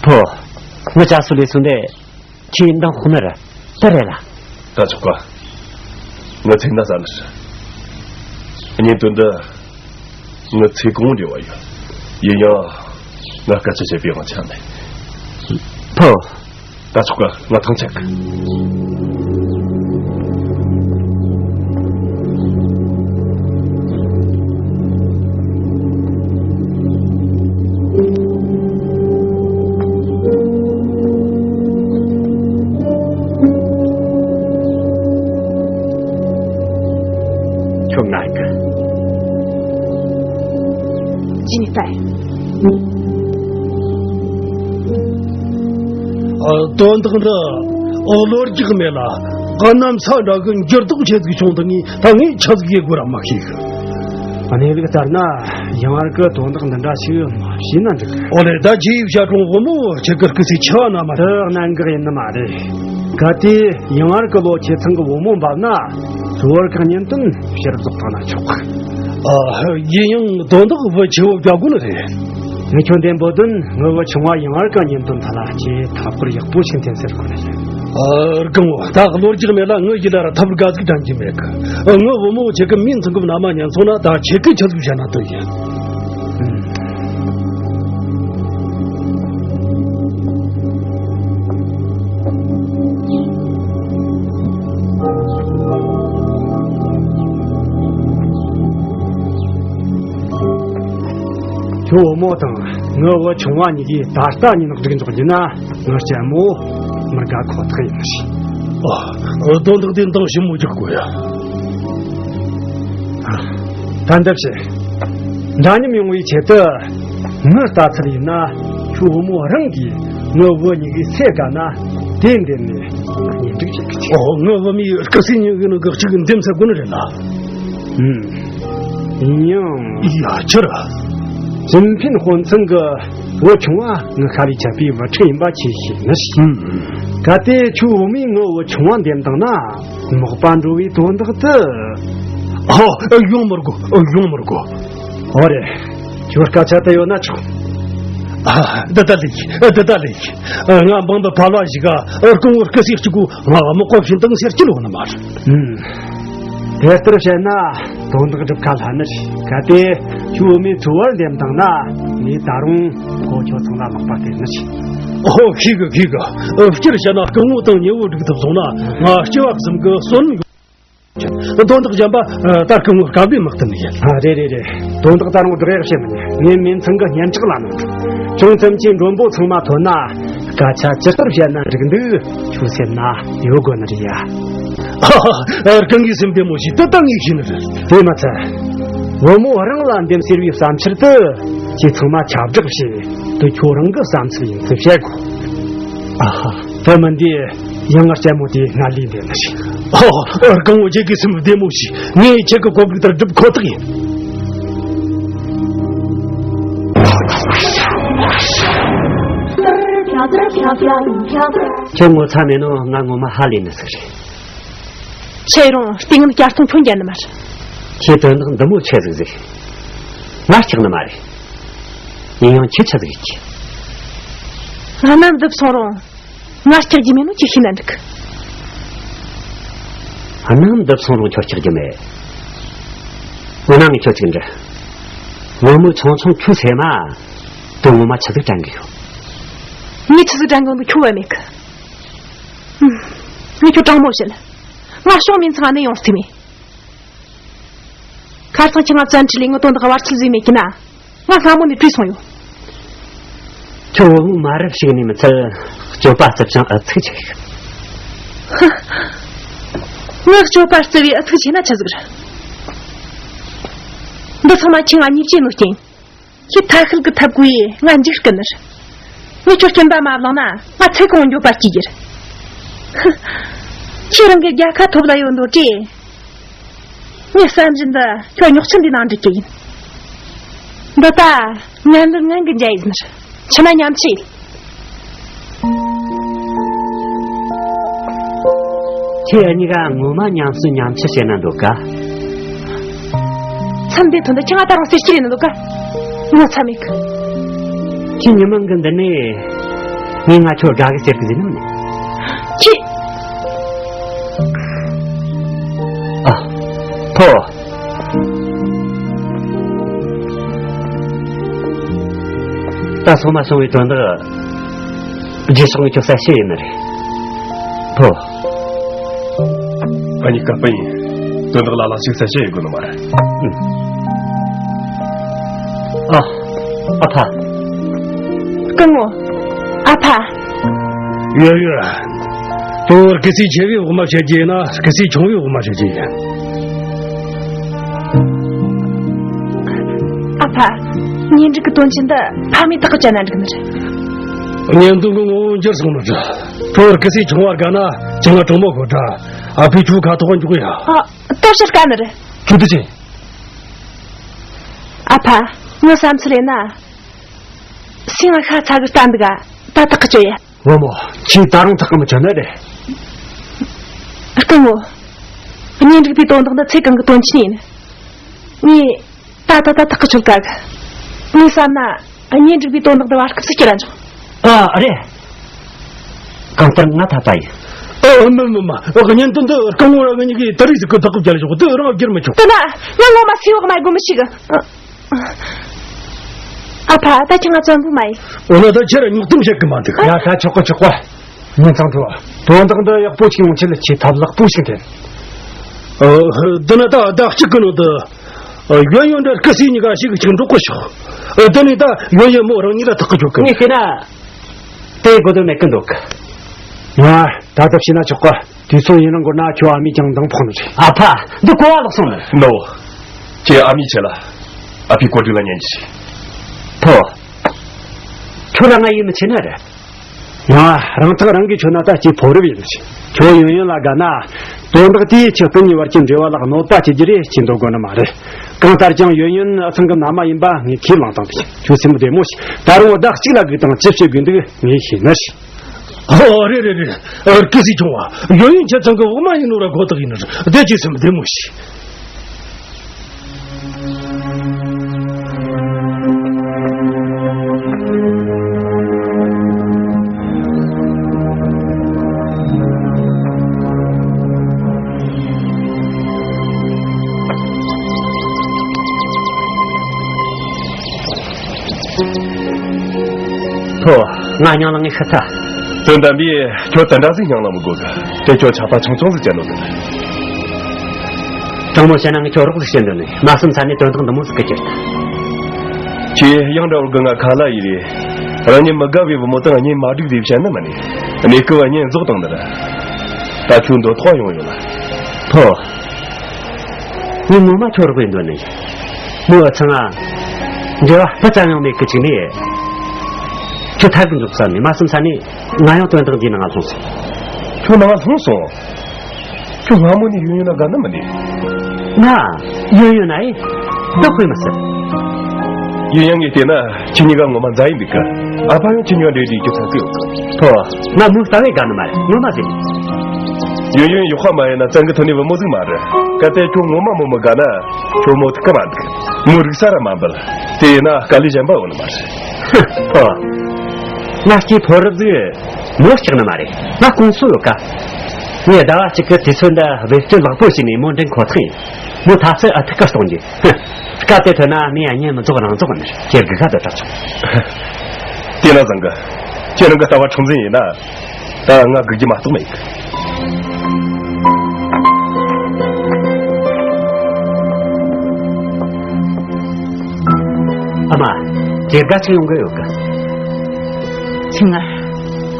ཕོ། ངི་ཅག་སུ་ལས་སུ་འདི་ཁྱེད་འདང་ཁོ་ན་ར་ད་རེད་ལ། ད་ཆོག་གི། ངི་ཚེ་ན་ས་ནི་ཤི། གཉེན་དོན་འདི། ངི་ཚེ་གང་འབྲེལ་བ་ཡོད། ཡིན་ཡང་ང་སྐད་ཆ་བཤད་པའི་དབང་ཆ་མེད། ཕོ། ད་ཆོག་གི། ང་ཐང་ཆད་གི། ཁྱོད་ང་གི། ཇི་ནི་ཏའི། ཨ། དོན་དག་འདི། ཨོ། ལོ་རྒྱུས་མེད་ལ། གནམ་ས་འདྲ་གི་འགྱུར་ལྡོག་ཆེ་ཟིག་བྱུང་འདུག་ངས་ད་ངས་ཆི་ཟིག་ཡེ་དགོས་ར་མ་ཤེས་གི། གནས་ལུགས་ལྟར་ན། ཡང་བར་གི་དོན་དག་འདི་འདྲ་ཞིག་མ་བྱས་ན་འགྲིག་གི། ཨོ་ལེ། ད་རྗེ་ཡི་བྱ་གྲོང་བུ་མོ་ཁྱེད་ཀྱི་སྐུ་ཚེ་འཆི་བ་ན་མ་དེ་གནད་འགག་ཡིན་ནི་མ་རེད། གལ་ཏེ་ཡང་བར་གི་ལོ་ཁྱེད་ཚང་གི་བུ་མོ་འབབ་ན། གཙོ་བོར་གི་གཉེན་དོན་ཕྱིར་རྫོགས་བཏང་ན་ཆོག་གི། ཨ། ཡིན་ཡང་དོན་དག་བུ་ཆེ་བོ་བརྒྱབ་དགོས་ནི་རེད། ངས་ཁྱོད་འདེམས་པོ་དོན་ངའི་བུ་ཆུང་བ་ཡང་བར་གི་གཉེན་དོན་ཐད་ལ་ཁྱེད་ཐབས་སྐོར་ཡག་པོ་ཞིག་འཐེན་ཟེར་དགོས་ནི་རེད། ཨ། སྒང་བོ་ད་གློ་རྒྱག་མེད་ལ་ངའི་ཡིད་ལ་ར་ཐབས་དགའ་ཟིག་དྲན་གྱི་མེད་གི། ངའི་བུ་མོ་ཁྱེད་ཀྱི་མིང་ཚང་གི་མནའ་མ་ཉན་སོང་ན་ད་ཁྱེད་ཀྱིས་ཆི་ཟིག་བྱས་ན་དོན་ཡིན། ཁྱོད་བུ་མོ་དང་ངའི་བུ་ཆུང་བ་གཉིས་ཀྱིས་ད་ལྟ་ཉིན་འགྲིག་འཇོག་རྒྱུ་ན་ངའི་ལྕམ་མོ་མི་དགའ་ཁོ་ཐག་ཡིན་ཞིང་། ཨ། དོན་དག་དེ་འདང་ཞིབ་མོ་རྒྱག་དགོས་ཡ། ད་འདི་བྱས། འདྲ་མཉམ་ཡོང་བའི་ཆེད་དུ། ངའི་ལྟ་ཚུལ་ཡིན་ན། ཁྱོད་བུ་མོ་རང་གིས་ངའི་བུ་གཉིས་ཀའི་ཚེ་དགའ་ན། དེ་འདེམས་ནས་གཉེན་སྒྲིག་བྱེད་ཀྱི་ཆེད། ཨོ། ངའི་བུ་མོའི་སྐུ་སྲས་གཉིས་ཀྱི་ནང་གི་གཅིག་འདེམས་ས་དགོས་ནི་རེད་ལ། ཨུམ། ཡིན་ཡང་། ཡ། ཆི་རེད། ཙིན་ཕིན་དཔོན་ཚང་གི་བུ་ཆུང་བ་ངའི་ཤ་ལས་ཆད་པའི་བུ་ཕྲུག་ཡིན་པ་ཁྱེད་ཤེས་ནི་རེད། ཨུམ། གལ་ཏེ་ཁྱོད་བུ་མོས་ངའི་བུ་ཆུང་བ་འདེམས་བཏང་ན། མག་པ་འགྲོ་བའི་དོན་དག་དེ། ཨོ། ཡོང་མི་དགོས། ཡོང་མི་དགོས། ཨོ་རེད། ཁྱོད་སྐད་ཆ་དེ་ཡོད་ན་ཆོག་ཨ། འདི་ལྟ་ལས། འདི་ལྟ་ལས། ང་འབངས་པའི་ཕལ་བ་ཞིག་ག་སྐུ་ངོ་སྐུ་སྲས་གཅིག་གོ་ང་དམག་གོ་ཕྱིན་དང་ཟེར་གྱི་ལོག་ནི་མ་རེད། ཨུམ། དེ་ལྟར་བཤད་ན་དོན་དག་སྒྲུབ་ཁ་སླ་ནི་རེད། གལ་ཏེ་ཁྱོད་བུ་མོས་ཚུར་བར་འདེམས་བཏང་ན། ངས་ད་རུང་ཁོ་ཁྱོད་ཚང་ལ་མག་པ་སྟེར་ནི་རེད། ཨོ། ཤེས་གི། ཤེས་གི། སྤྱིར་བཤད་ན་སྐུ་ངོ་དང་ཉེ་བོ་སྒྲིག་ཐུབ་སོང་ན་ང་སྐྱེ་བ་གསུམ་གི་བསོད་ནམས་ཡོད། དོན་དག་གཞན་པ་ད་སྐུ་ངོ་སྐབས་འདི་མི་བསྟུན་ནི་ཡིན། ཨ། རེད་རེད་རེད། དོན་དག་ད་རུང་བསྒྲགས་ཡག་བཤད་མི་ཉན། ངས་མིང་ཚང་གི་སྙན་གྲགས་ལ་གནོད། ཅུང་ཙམ་གྱི་མགྲོན་པོ་ཚང་མ་ཐོན་ན་སྐད་ཆ་ཇི་ལྟར་བཤད་ན་འགྲིག་འདུག་ཁྱོད་སེམས་ན་ཡོད་དགོས་ནི་རེད་ཡ། ཨ། རྐང་གི་སེམས་བདེ་མོ་ཞིག་ད་ད་ངས་ཤེས་ནི་རེད། དེ་མ་ཚད། བུ་མོ་རང་ལ་འདེམས་ཟེར་བའི་བསམ་འཆར་དེ་ཁྱེད་ཚང་མ་ཁྱབ་བསྒྲགས་བྱས། དེ་ཁྱོད་རང་གི་བསམ་ཚུལ་ཡིན་ཚུལ་བཤད་དགོས། ཨ། དེ་མིན་དེ་ཡང་ང་ལྕམ་མོ་དེ་སྔར་ལས་འདས་ནི་རེད། ཨོ། རྐང་བུ་ཁྱེད་ཀྱི་སེམས་བདེ་མོ་བྱོས། ངས་ཁྱེད་ཀྱི་གོ་སྐབས་ལྟར་སྒྲུབ་ཁོ་ཐག་ཡིན། ཁྱོད་ངོ་ཚ་མེད་ནོ། ང་ངོ་མ་ཧ་ལས་ནི་ཟིག་རེད། ཆེ་རུང་ལྟས་ངན་བསྐྱར་གཏོང་ཁྱོད་འགྱར་ནི་མ་རེད། ཁྱེད་དོན་དག་འདི་མོ་ཆེ་ཟིག་ཟིག་ང་སྐྲག་ནི་མ་རེད། ཡིན་ཡང་ཁྱེད་ཆ་ཟིག་ཡིན་གྱི། ང་ནམ་འདི་སོང་རུང་ང་སྐྲག་རྒྱུ་མེད་ནོ་ཅིག་ཤེས་ན་འགྲིག་ནམ་འདི་སོང་རུང་ཁྱོད་སྐྲག་རྒྱུ་མེད། འོ་ན་ངས་ཁྱོད་ཅིག་འདྲི། བུ་མོ་ཆུང་ཆུང་ཁྱོད་སེམས་མ་དེ་ངོ་མ་ཆི་ཟིག་དྲན་གི་ཡོད། ངས་ཆི་ཟིག་དྲན་གི་འདུག་ཁྱོད་བས་མེད་གི། ངས་ཁྱོད་དྲང་མོ་བཤད། ང་ཕྱོགས་མིན་ཚང་ནས་ཡོང་སྟེ་མེད། ཁ་སང་ཁྱེད་ང་བཙན་ཁྲིད་ལས་ངོ་དོན་དག་བར་ཆད་བཟོས་མེད་ཀི་ན། ང་སྔ་མོ་ནས་བྲོས་སོང་ཡོད། ཁྱོད་བུ་མོ་མ་རབས་ཤིག་ནས་མི་ཚད་སྤྱོད་པ་རྩུབ་ཅིང་ཨུ་ཚུགས་ཆེ་གི། ཧ། ངའི་སྤྱོད་པ་རྩུབ་བའི་ཨུ་ཚུགས་ཆེ་ན་ཆི་ཟིག་རེད། འདི་ཚང་མ་ཁྱེད་ང་གཉིས་བྱས་ནོ་རྐྱེན། ཁྱེད་ཐ་ཤལ་གི་ཐབས་བཀོལ་ཡས་ང་འཇིགས་སྐུལ་ནི་རེད། ངས་ཁྱོད་སྐྱིན་པ་མ་བླངས་ན་ང་ཚེ་གང་འགྱོད་པ་སྐྱེ་གི་རེད། ཧི། ཁྱེད་རང་གི་རྒྱལ་ཁ་ཐོབ་ལ་ཡོད་འདོད་དྲེ། ངས་བསམ་བཞིན་དུ་ཁྱོད་རྙོག་ཆུ་འདི་ནང་འགྲིག་གི་ཡིན། འདི་ལྟ་ངན་ལུགས་ངན་གི་འཇའ་ཡིན་ནི་རེད། ཕྱི་ན་ཉམས་ཆེ། ཁྱེད་གཉིས་ཀ་ངོ་མ་ཉམས་སུ་ཉམས་ཆུ་བྱེད་ན་འདུག་ག་མཚམས་འདི་ཐོན་དུ་ཁྱེད་ང་ད་རང་ཟེར་སྐྱིད་ཡིན་ན་འདུག་ག་ངོ་ཚ་མེད་གི། ཁྱེད་ཉི་མ་གི་འདི་ནས་ངས་ང་ཁྱོད་དགའ་གི་ཟེར་གི་ཟེར་ནམ་ནས། ཁྱེད། ཨ། ཕོ། ད་སོ་མ་སོང་བའི་དོན་དག་རྗེས་ཕྱོགས་ངས་ཁྱོད་གསལ་བཤད་ཡིན་ནི་རེད། ཕོ། ཨ་ནི་ཀ་པ་ཡིན། དོན་དག་ལ་ལ་ཞིག་གསལ་བཤད་ཡོད་དགོས་ནི་མ་རེད། ཨ། ཨ་ཕ། སྐུ་ངོ། ཨ་ཕ། ཡོད་ཡོད། དོ་སྐུ་སྲས་ཆེ་བའི་འོག་མ་བཤད་རྒྱུ་ཡིན་ན་སྐུ་སྲས་ཆུང་བའི་འོག་མ་བཤད་རྒྱུ་ཡིན། ཨ་ཕ། གཉེན་སྒྲིག་གི་དོན་ཆེན་འདི་ཕ་མས་ཐག་གཅོད་ན་འགྲིག་ནི་རེད། གཉེན་སྟོན་གི་ངོ་བོ་འགྱུར་སོང་ནི་རེད། ཁྱོད་སྐུ་སྲས་ཆུང་བར་དགའ་ན་ཁྱེད་ང་གྲོགས་མོ་ཁོ་འདྲ། ཨ་ཕས་ཁྱོད་ཁ་ཐོག་འཇོག་ཡ། ཨ། སྟོབས་ཤར་དཀའ་ནི་རེད། ཁྱོད་དུ་ཆེ། ཨ་ཕ། ངའི་བསམ་ཚུལ་ཡིན་ན། སེམས་ང་ཤ་ཚ་གི་ལྟ་འདུག་ག་ད་ཐག་གཅོད་ཡ། བུ་མོ། ཁྱེད་ད་རུང་ཐག་གི་མི་ཆོད་ནི་རེད། སྐུ་ངོ། གཉེན་སྒྲིག་པའི་དོན་དག་འདི་ཚེ་གང་གི་དོན་ཆེན་ཡིན། ངས་ད་ད་ད་ཐག་གི་ཆོད་དཀའ་གི། ངས་བསམ་ན་གཉེན་སྒྲིག་པའི་དོན་དག་འདི་བར་སྐབས་སུ་བསྐྱུར་ར་འཇོག་ཨ་རེད། གང་ལྟར་ང་ཐག་པ་ཡིན། ཨ། མི་མི་མི། གཉེན་དོན་འདི་སྐུ་ངོ་ར་ང་གཉིས་ཀྱིས་ད་རེས་ཟིག་གི་ཐག་གི་བརྒྱབ་ཆོག་དེ་རང་བསྒྱུར་མི་ཆོག་དེ་ན་ང་ངོ་མ་སེམས་འོག་མ་སྒོ་མི་ཤིག་ཨ་ཕ། ད་ཁྱེད་ང་བཙན་པོ་མ་ཡིན། འོ་ན་ད་ཁྱེད་ར་རྙོག་གཏམ་བཤད་གི་མ་འདུག་ཡ་ད་ཆོག་གི་ཆོག་གི། ཉིན་ཚང་ཕྲུ། དོན་དག་འདི་ཡག་པོ་ཞིག་ཡོང་ཆེད་ལ་ཁྱེད་ཐབས་ལེགས་པོ་ཞིག་འཐེན། ཨ། འདི་ན་ད་ཟླ་གཅིག་གི་ནང་དུ། ཨ། ཡོན་ཡོན་འདྲ་སྐུ་སྲས་གཉིས་ཀ་ཞིག་གཅིག་འགྲོགས་གི་ཤོག་ཨ། འདི་ནས་ད་ཡོན་ཡོན་མོ་རང་ཉིད་ལ་ཐག་གི་ཆོད་གི། ངས་བལྟས་ན། དེ་དགོས་དོན་མེད་གི་འདུག་ང་ད་ལྟ་བྱས་ན་ཆོག་གི། དུས་ཚོད་ཡུན་རིང་འགོར་ན་ཁྱོད་ཨ་མས་ཀྱང་འདང་ཕོག་ནི་རེད། ཨ་ཕ། འདི་གོ་བ་ལོག་སོང་ནི་རེད། ནོ། ཁྱེད་ཨ་མའི་ཆེད་ལ་ཨ་ཕའི་གོ་སྒྲིག་ལ་ཉན་གྱི་ཞིག་ཕོ། ཁྱོད་རང་ང་ཡིད་མི་ཆེས་ནི་རེད། ང་རང་ཐག་རང་གིས་ཆོད་ན་ད་ཁྱེད་ཕོ་རབ་ཡིན་ནི་ཞིག་ཁྱོད་ཡོན་ཡོན་ལ་དགའ་ན། དོན་དག་དེས་ཁྱེད་སྐུ་ཉིད་བར་གྱི་འབྲེལ་བ་ལ་གནོད་པ་བྱེད་རྒྱུ་རེད་ཅེས་འདོད་དགོས་ནི་མ་རེད། གང་ལྟར་ཀྱང་ཡོན་ཡོན་ཨ་ཚང་གི་མནའ་མ་ཡིན་པ་ངས་ཁས་བླངས་བཏང་སྟེ། ཁྱོད་སེམས་བདེ་མོ་བྱོས། ད་རུང་ཟླ་གཅིག་ལ་སྒུག་དང་། ཅི་བྱེད་དགོས་འདུག་ངས་ཤེས་ནི་ཞིག་ཨོ། རེད་རེད་རེད། ཨ། སྐུ་སྲས་ཆུང་བ། ཡོན་ཡོན་ཁྱེད་ཚང་གི་འོག་མ་ཡིན་ནོ་ར་ཁོ་ཐག་ཡིན་ནི་རེད། དེ་ཁྱེད་སེམས་བདེ་མོ་བྱོས། ཐོ། ང་སྙིང་ལ་ངས་ཤི་ཚ། དོན་དམ་པས་ཁྱོད་དེ་འདྲ་ཟིག་སྙིང་ལ་མི་དགོས་གི། དེ་ཁྱོད་ཆགས་པ་ཆུང་ཆུང་ཟིག་བྱས་ནོ་ཟིག་དྲང་མོ་བཤད་ན་ངས་ཁྱོད་རོགས་ཟིག་བྱེད་འདོད་ནས་མ་བསམ་ས་ནས་དོན་དག་འདི་མོ་ཟིག་གི་ཁྱེར་ད། ཁྱེད་ཡང་འདྲ་བོ་གི་ང་ཁ་ལ་ཡི་རེད། རང་ཉིད་མི་དགའ་བའི་བུ་མོ་དང་གཉེན་མ་སྒྲིག་ཟིག་བཤད་ན་མ་ནི། གནས་སྐབས་གཉེན་རྫོགས་བཏང་ནི་ར། ད་ཁྱོད་འདོད་ཐོག་ཡོང་ཡོད་ལ། ཕོ། ངས་ངོ་མ་ཁྱོད་རོགས་ཡིན་འདོད་ནི། མོ་ཨ་ཚང་ང་འབྲེལ་བ་སྤུ་ཙམ་ཡང་མེད་གི་ཅིག་ནས། ཁྱོད་ཐར་གི་འཇུག་བསམ་ནས་མ་བསམ་ས་ནས་ང་ཡང་དོན་དག་འདིའི་ནང་ལྷུང་སོང་། ཁྱོད་ནང་ལྷུང་སོང་། ཁྱོད་སྔ་མོ་ནས་ཡོན་ཡོན་ན་དགའ་ནི་མིན་ནས། ང་ཡོན་ཡོན་ན་ཨེ་བདག་དཔེ་མི་སྲིད། ཡིན་ཡང་ངས་བལྟས་ན་ཁྱེད་གཉིས་ཀ་ངོ་མ་མཛའ་ཡིན་འདུག་གི། ཨ་ཕ་ཡང་ཁྱེད་གཉིས་ཀ་འབྲེལ་བསྡད་རྒྱུ་ཚ་གི་ཡོད་གི། ཐོ། ང་མོ་ལྟ་བས་དགའ་ནི་མ་རེད། ངོ་མ་ཟེར། ཡོན་ཡོན་ཡག་པ་མ་ཡིན་ན་བཙན་གི་ཐོན་ནས་བུ་མོ་ཟིག་མ་རེད། གལ་ཏེ་ཁྱོད་ངོ་མ་མོ་མི་དགའ་ན་ཁྱོད་མོ་ཐུག་གི་མ་འདུག་མོ་རིག་ས་ར་མ་འབུལ། དེ་ཡིན་ན་དཀའ་ལས་གཞན་པ་ཡོད་ནི་མ་རེད། ཐོ། ང་སྐྱེས་ཕོ་རབ་ཟིག་མོ་སྐྲག་ནི་མ་རེད། ང་དཀོན་སོ་ཡོད་ཀ། ངས་ཟླ་བ་གཅིག་གི་དུས་ཚོད་འདི་བེད་སྤྱོད་ལེགས་པོ་བྱས་ནས་མོ་འདྲེན་ཁོ་ཐག་ཡིན། མོ་ཐབས་ཟད་ཨ་ཐུག་ག་གཏོང་རྒྱུ། སྐབས་དེ་ཐོན་ན་མོས་གཉེན་མི་རྫོགས་རང་རྫོགས་ནི་ཁྱེད་དགུ་ཁ་དུ་གྲགས་ཆོག་དེ་ན་བཟང་གི། ཁྱེད་རང་གི་ལྟ་བ་འཁྲུག་འཛིན་ཡིན་ན། ད་ང་སྒུག་རྒྱུ་མ་གཏོགས་མེད་གི། ཨ་མ། དེ་དགའ་ཆེ་ཡོང་གི་ཡོད་གི། ཚེ་སྔར།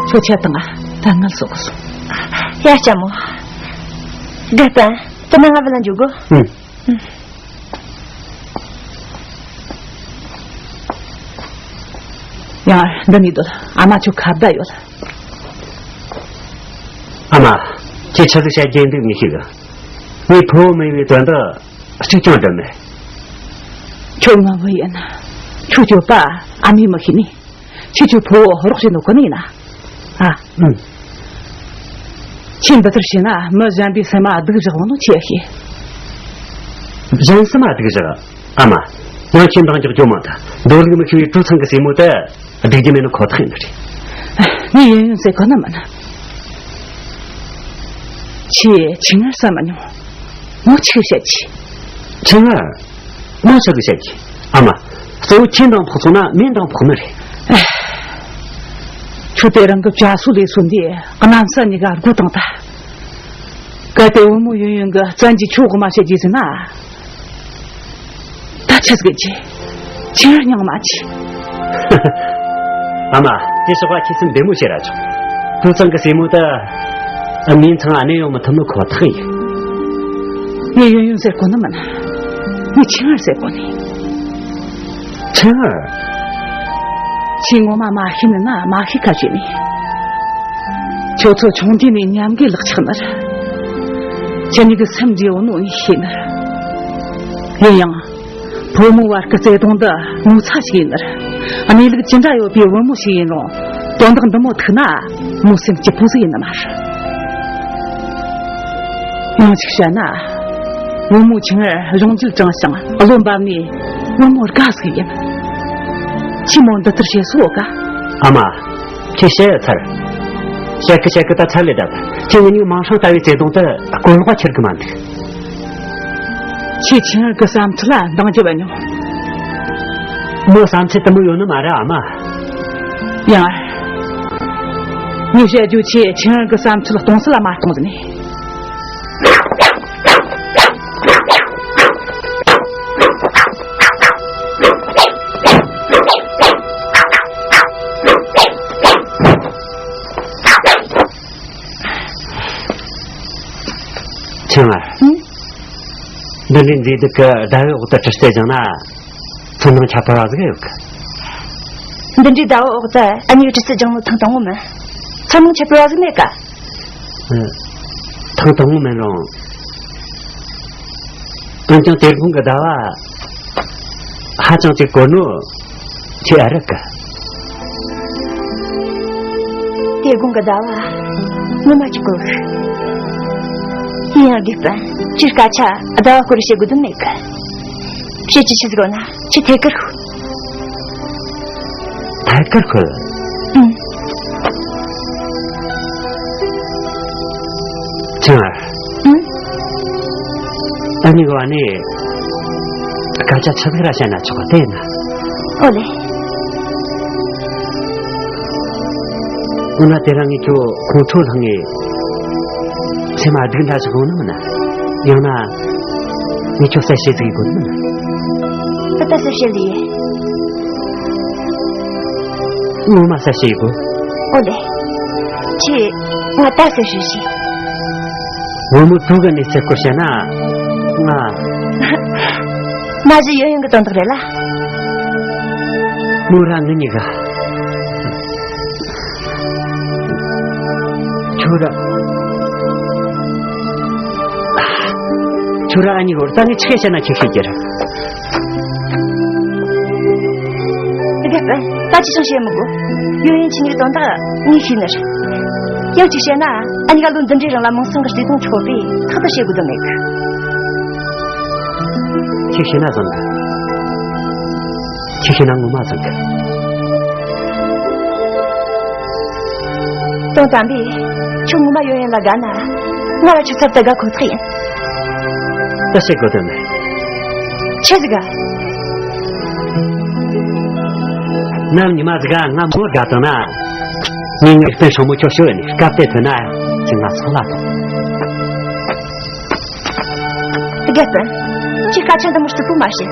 ཁྱོད་ཆད་དང་ང་ད་ངལ་གསོ་གི་སོང་། ཡ་ལྕམ་མོ། དགའ་ལྡན། དེ་ན་ང་བུད་ལ་འཇུག་གོ། ཨུ། ཡང་འདི་ནས་སྡོད། ཨ་མ་ཁྱོད་ཁ་བརྡ་ཡོད། ཨ་མ། ཁྱེད་ཆི་ཟིག་བཤད་རྒྱུ་འདུག་མི་ཤེས་གི། ངའི་ཕུ་བོ་མེད་པའི་དོན་དུ་གཅིག་ཀྱང་འདྲི་མེད། ཁྱོད་ང་བུ་ཡིན། ཁྱོད་སྐྱོབ་པ་ཨ་མས་མི་ཤེས་ནི། ཁྱེད་ཁྱོད་ཕུ་བོ་རོགས་བྱེད་ནོ་གོ་ནི་ཡིན་ན། ཨ། ཨུ། ཁྱེད་འདི་ལྟར་བྱས་ན་མི་གཞན་པའི་སེམས་མ་སྡུག་བཞག་འོང་ནོ་ཁྱེད་ཤེས། གཞན་སེམས་མ་སྡུག་བཞག་ཨ་མ། ཡང་ཁྱེད་འདང་རྒྱག་རྒྱུ་མ་ད། འདོད་ལུགས་མི་ཤེས་པའི་ཀྲུའུ་ཚང་གི་སྲས་མོ་དེ་སྡུག་རྒྱུ་མེད་ནོ་ཁོ་ཐག་ཡིན་ནི་རེད། ངས་ཡོན་ཡོན་ཟེར་གོ་ནི་མིན། ཁྱེད་ཆིང་ངེར་བསམ་མ་མྱོང་། མོ་ཆི་བཤད་ཀྱི། ཆིང་ངེར། མོ་ཆི་ཟིག་བཤད་ཀྱི། ཨ་མ། གཙོ་བོ་ཁྱེད་འདང་ཕོག་སོང་ན་མོས་འདང་ཕོག་ནི་རེད། ཁྱོད་དེ་རིང་གི་བྱ་སོ་ལས་སོ་འདི་གནམ་ས་གཉིས་ཀ་སྒོ་བཏང་ད། གལ་ཏེ་བུ་མོ་ཡོན་ཡོན་གི་བཙན་གྱིས་ཁྱོད་དབུ་མ་བྱེད་རྒྱུ་ཟེར་ན། ད་ཆི་ཟིག་གི། ཆིང་ངེར་སྙིང་མ་རྗེ། ཨ་མ། དེ་སོགས་པ་ཁྱེད་སེམས་བདེ་མོ་བྱེད་ར་ཆོག་ཀྲུའུ་ཚང་གི་སྲས་མོ་དེ་མིང་ཚང་ཨ་ནེ་ཡོང་མི་ཐུབ་ནི་ཁོ་ཐག་ཡིན། ངས་ཡོན་ཡོན་ཟེར་གོ་ནི་མིན། ངས་ཆིང་ངེར་ཟེར་གོ་ནི། ཆིང་ངེར། ཁྱེད་ངོ་མ་མ་ཤེས་ནི་ན་མ་ཤེས་ཁ་བྱས་ནི། ཁྱོད་ཚོ་ཆུང་དུས་ནས་མཉམ་གི་ལག་ཆགས་ནི་རེད། ཁྱེད་གཉིས་ཀྱི་སེམས་འདྲིས་ཡོད་ནོ་ངས་ཤེས་ནི་རེད། ཡིན་ཡང་། བུ་མོ་བར་གྱི་བརྩེ་དུང་འདི་ངོ་ཚ་ཞིག་ཡིན་ནི་རེད། གནས་ལུགས་ཅི་འདྲ་ཡོད་པའི་བུ་མོ་ཞིག་ཡིན་རུང་དོན་དག་འདི་མོ་ཐུག་ན་མོ་སེམས་སྐྱིད་པོ་ཟིག་ཡིན་ནི་མ་རེད། ཡང་གཅིག་བཤད་ན། བུ་མོ་ཆུང་ངུར་གཞུང་རྒྱུད་དྲངས་ཤིང་བློ་འབབ་ནས་བུ་མོ་དགའ་ཟིག་ཡིན། ཁྱེད་མོ་འདི་ལྟར་བྱེད་སྲོལ་ཡོད་ག་ཨ་མ། ཁྱེད་བཤད་ཡོད་ཚར། བཤད་གི་བཤད་གི་ད་ཚར་ལས་བསྡད། ཁྱེད་ངེད་གཉིས་མིང་སྲིང་ལྟ་བུའི་བརྩེ་དུང་དེ་གོ་ལོག་ཁྱེར་གི་མ་འདུག་ཁྱེད་ཆུང་ངུར་གི་བསམ་ཚུལ་ལ་འདང་རྒྱབ་མྱོང་། མོ་བསམ་ཚུལ་དེ་མོ་ཡོད་ནི་མ་རེད་ཨ་མ། ཡང་། ངས་བཤད་རྒྱུ་ཁྱེད་ཆུང་ངུར་གི་བསམ་ཚུལ་སྟོང་ཟད་ལ་མ་གཏོང་ཟེར་ནས། ཆུང་ངུར། ཨང་། འདི་འདྲའི་མཛེས་སྡུག་གི་ཟླ་བའི་འོག་ཏུ་གྲི་རྩལ་སྦྱངས་ན། ཚོར་སྣང་ཁྱད་པར་བ་ཟིག་ཡོད་གི། འདི་འདྲའི་ཟླ་བའི་འོག་ཏུ་ཨ་མྱེས་གྲི་རྩལ་སྦྱངས་ནོ་ཐེངས་དང་པོ་མིན། ཚོར་སྣང་ཁྱད་པར་བ་ཟིག་མེད་ཀ་ཨ། ཐེངས་དང་པོ་མིན་རུང་། འོན་ཀྱང་དེ་དགོང་གི་ཟླ་བ་ཧ་ཅང་ཅིག་དཀོན་ནོ། ཁྱེད་ཨ་རིག་གི། དེ་དགོང་གི་ཟླ་བ་ངོ་མ་ཅིག་དཀོན་གི། ཡིན་ཡང་དགེ་སྤུན། ཁྱེད་སྐད་ཆ་ཟླ་བ་སྐོར་བཤད་དགོས་དོན་མེད་གི། བཤད་རྒྱུ་ཆི་ཟིག་ཡོད་ན་ཁྱེད་ཐད་ཀར་ཤོད། ཐད་ཀར་ཤོད། ཨང་། ཆུང་ངུར། ཨང་། ཨ་མྱེས་གི་བ་ནས་སྐད་ཆ་ཆི་ཟིག་ར་བཤད་ན་ཆོག་ག་དེ་ཡིན་ན། ཨོ་ལེ། འོ་ན་དེ་རིང་ངས་ཁྱོད་ཁོང་ཁྲོ་ལངས་ངས་མཚན་མ་སྡུག་འདྲ་ཞིག་འོང་ནི་མིན་ན། ཡང་ན། ངས་ཁྱོད་གསལ་བཤད་ཟིག་དགོས་ནི། ད་ལྟ་གསལ་བཤད་ལས། ངོ་མ་གསལ་བཤད་དགོས། ཨོ་ལེ། ཁྱེད་ང་ད་གསལ་བཤད་བྱོས། བུ་མོ་དུ་གི་གནས་ཚུལ་སྐོར་བཤད་ན། ང་། མ་གཞི་ཡོན་ཡོན་གི་དོན་དག་རེད་ལ། མོ་ར་ངི་གཉིས་ཀ་ཁྱོད་ར། ཁྱོད་ར་ཨ་ནི་ཧོར་ད་ངས་ཆི་བཤད་ན་ཁྱེད་ཤེས་ཀྱི་རེད། དེ་ག་ད་ཅི་ཞིག་བཤད་མི་དགོས། ཡོན་ཡོན་ཁྱེད་གཉིས་དོན་དག་ངས་ཤེས་ནི་རེད། ཡང་གཅིག་བཤད་ན་ཨ་ནི་ག་ལོ་འདི་འདྲའི་རིང་ལ་མིང་སྲིང་གི་བརྩེ་དུང་ཆོད་པས་ཐག་ཏུ་བཤད་དགོས་དོན་མེད་གི། ཁྱེད་ཤེས་ན་བཟང་གི། ཁྱེད་ཤེས་ན་ངོ་མ་བཟང་གི། དོན་དམ་པས་ཁྱོད་ངོ་མ་ཡོན་ཡོན་ལ་དགའ་ན། ང་ལ་ཁྱོད་ཚབ་ཏུ་དགའ་ཁོ་ཐག་ཡིན། ད་བཤད་དགོས་དོན་མེད། ཆི་ཟིག་ག་ནམ་ཉི་མ་ཟིག་ག་ང་མོར་དགའ་བཏང་ན། ངས་ངའི་སྤུན་སྲིང་མོ་ཁྱོད་ཤོད་ནས་སྐབས་དེ་ཐོན་ན་ཁྱེད་ང་ཚོ་ལ་ཐོངས། དགེ་སྤུན། ཁྱེད་སྐད་ཆ་འདི་མོ་རྩུབ་པོ་མ་བཤད།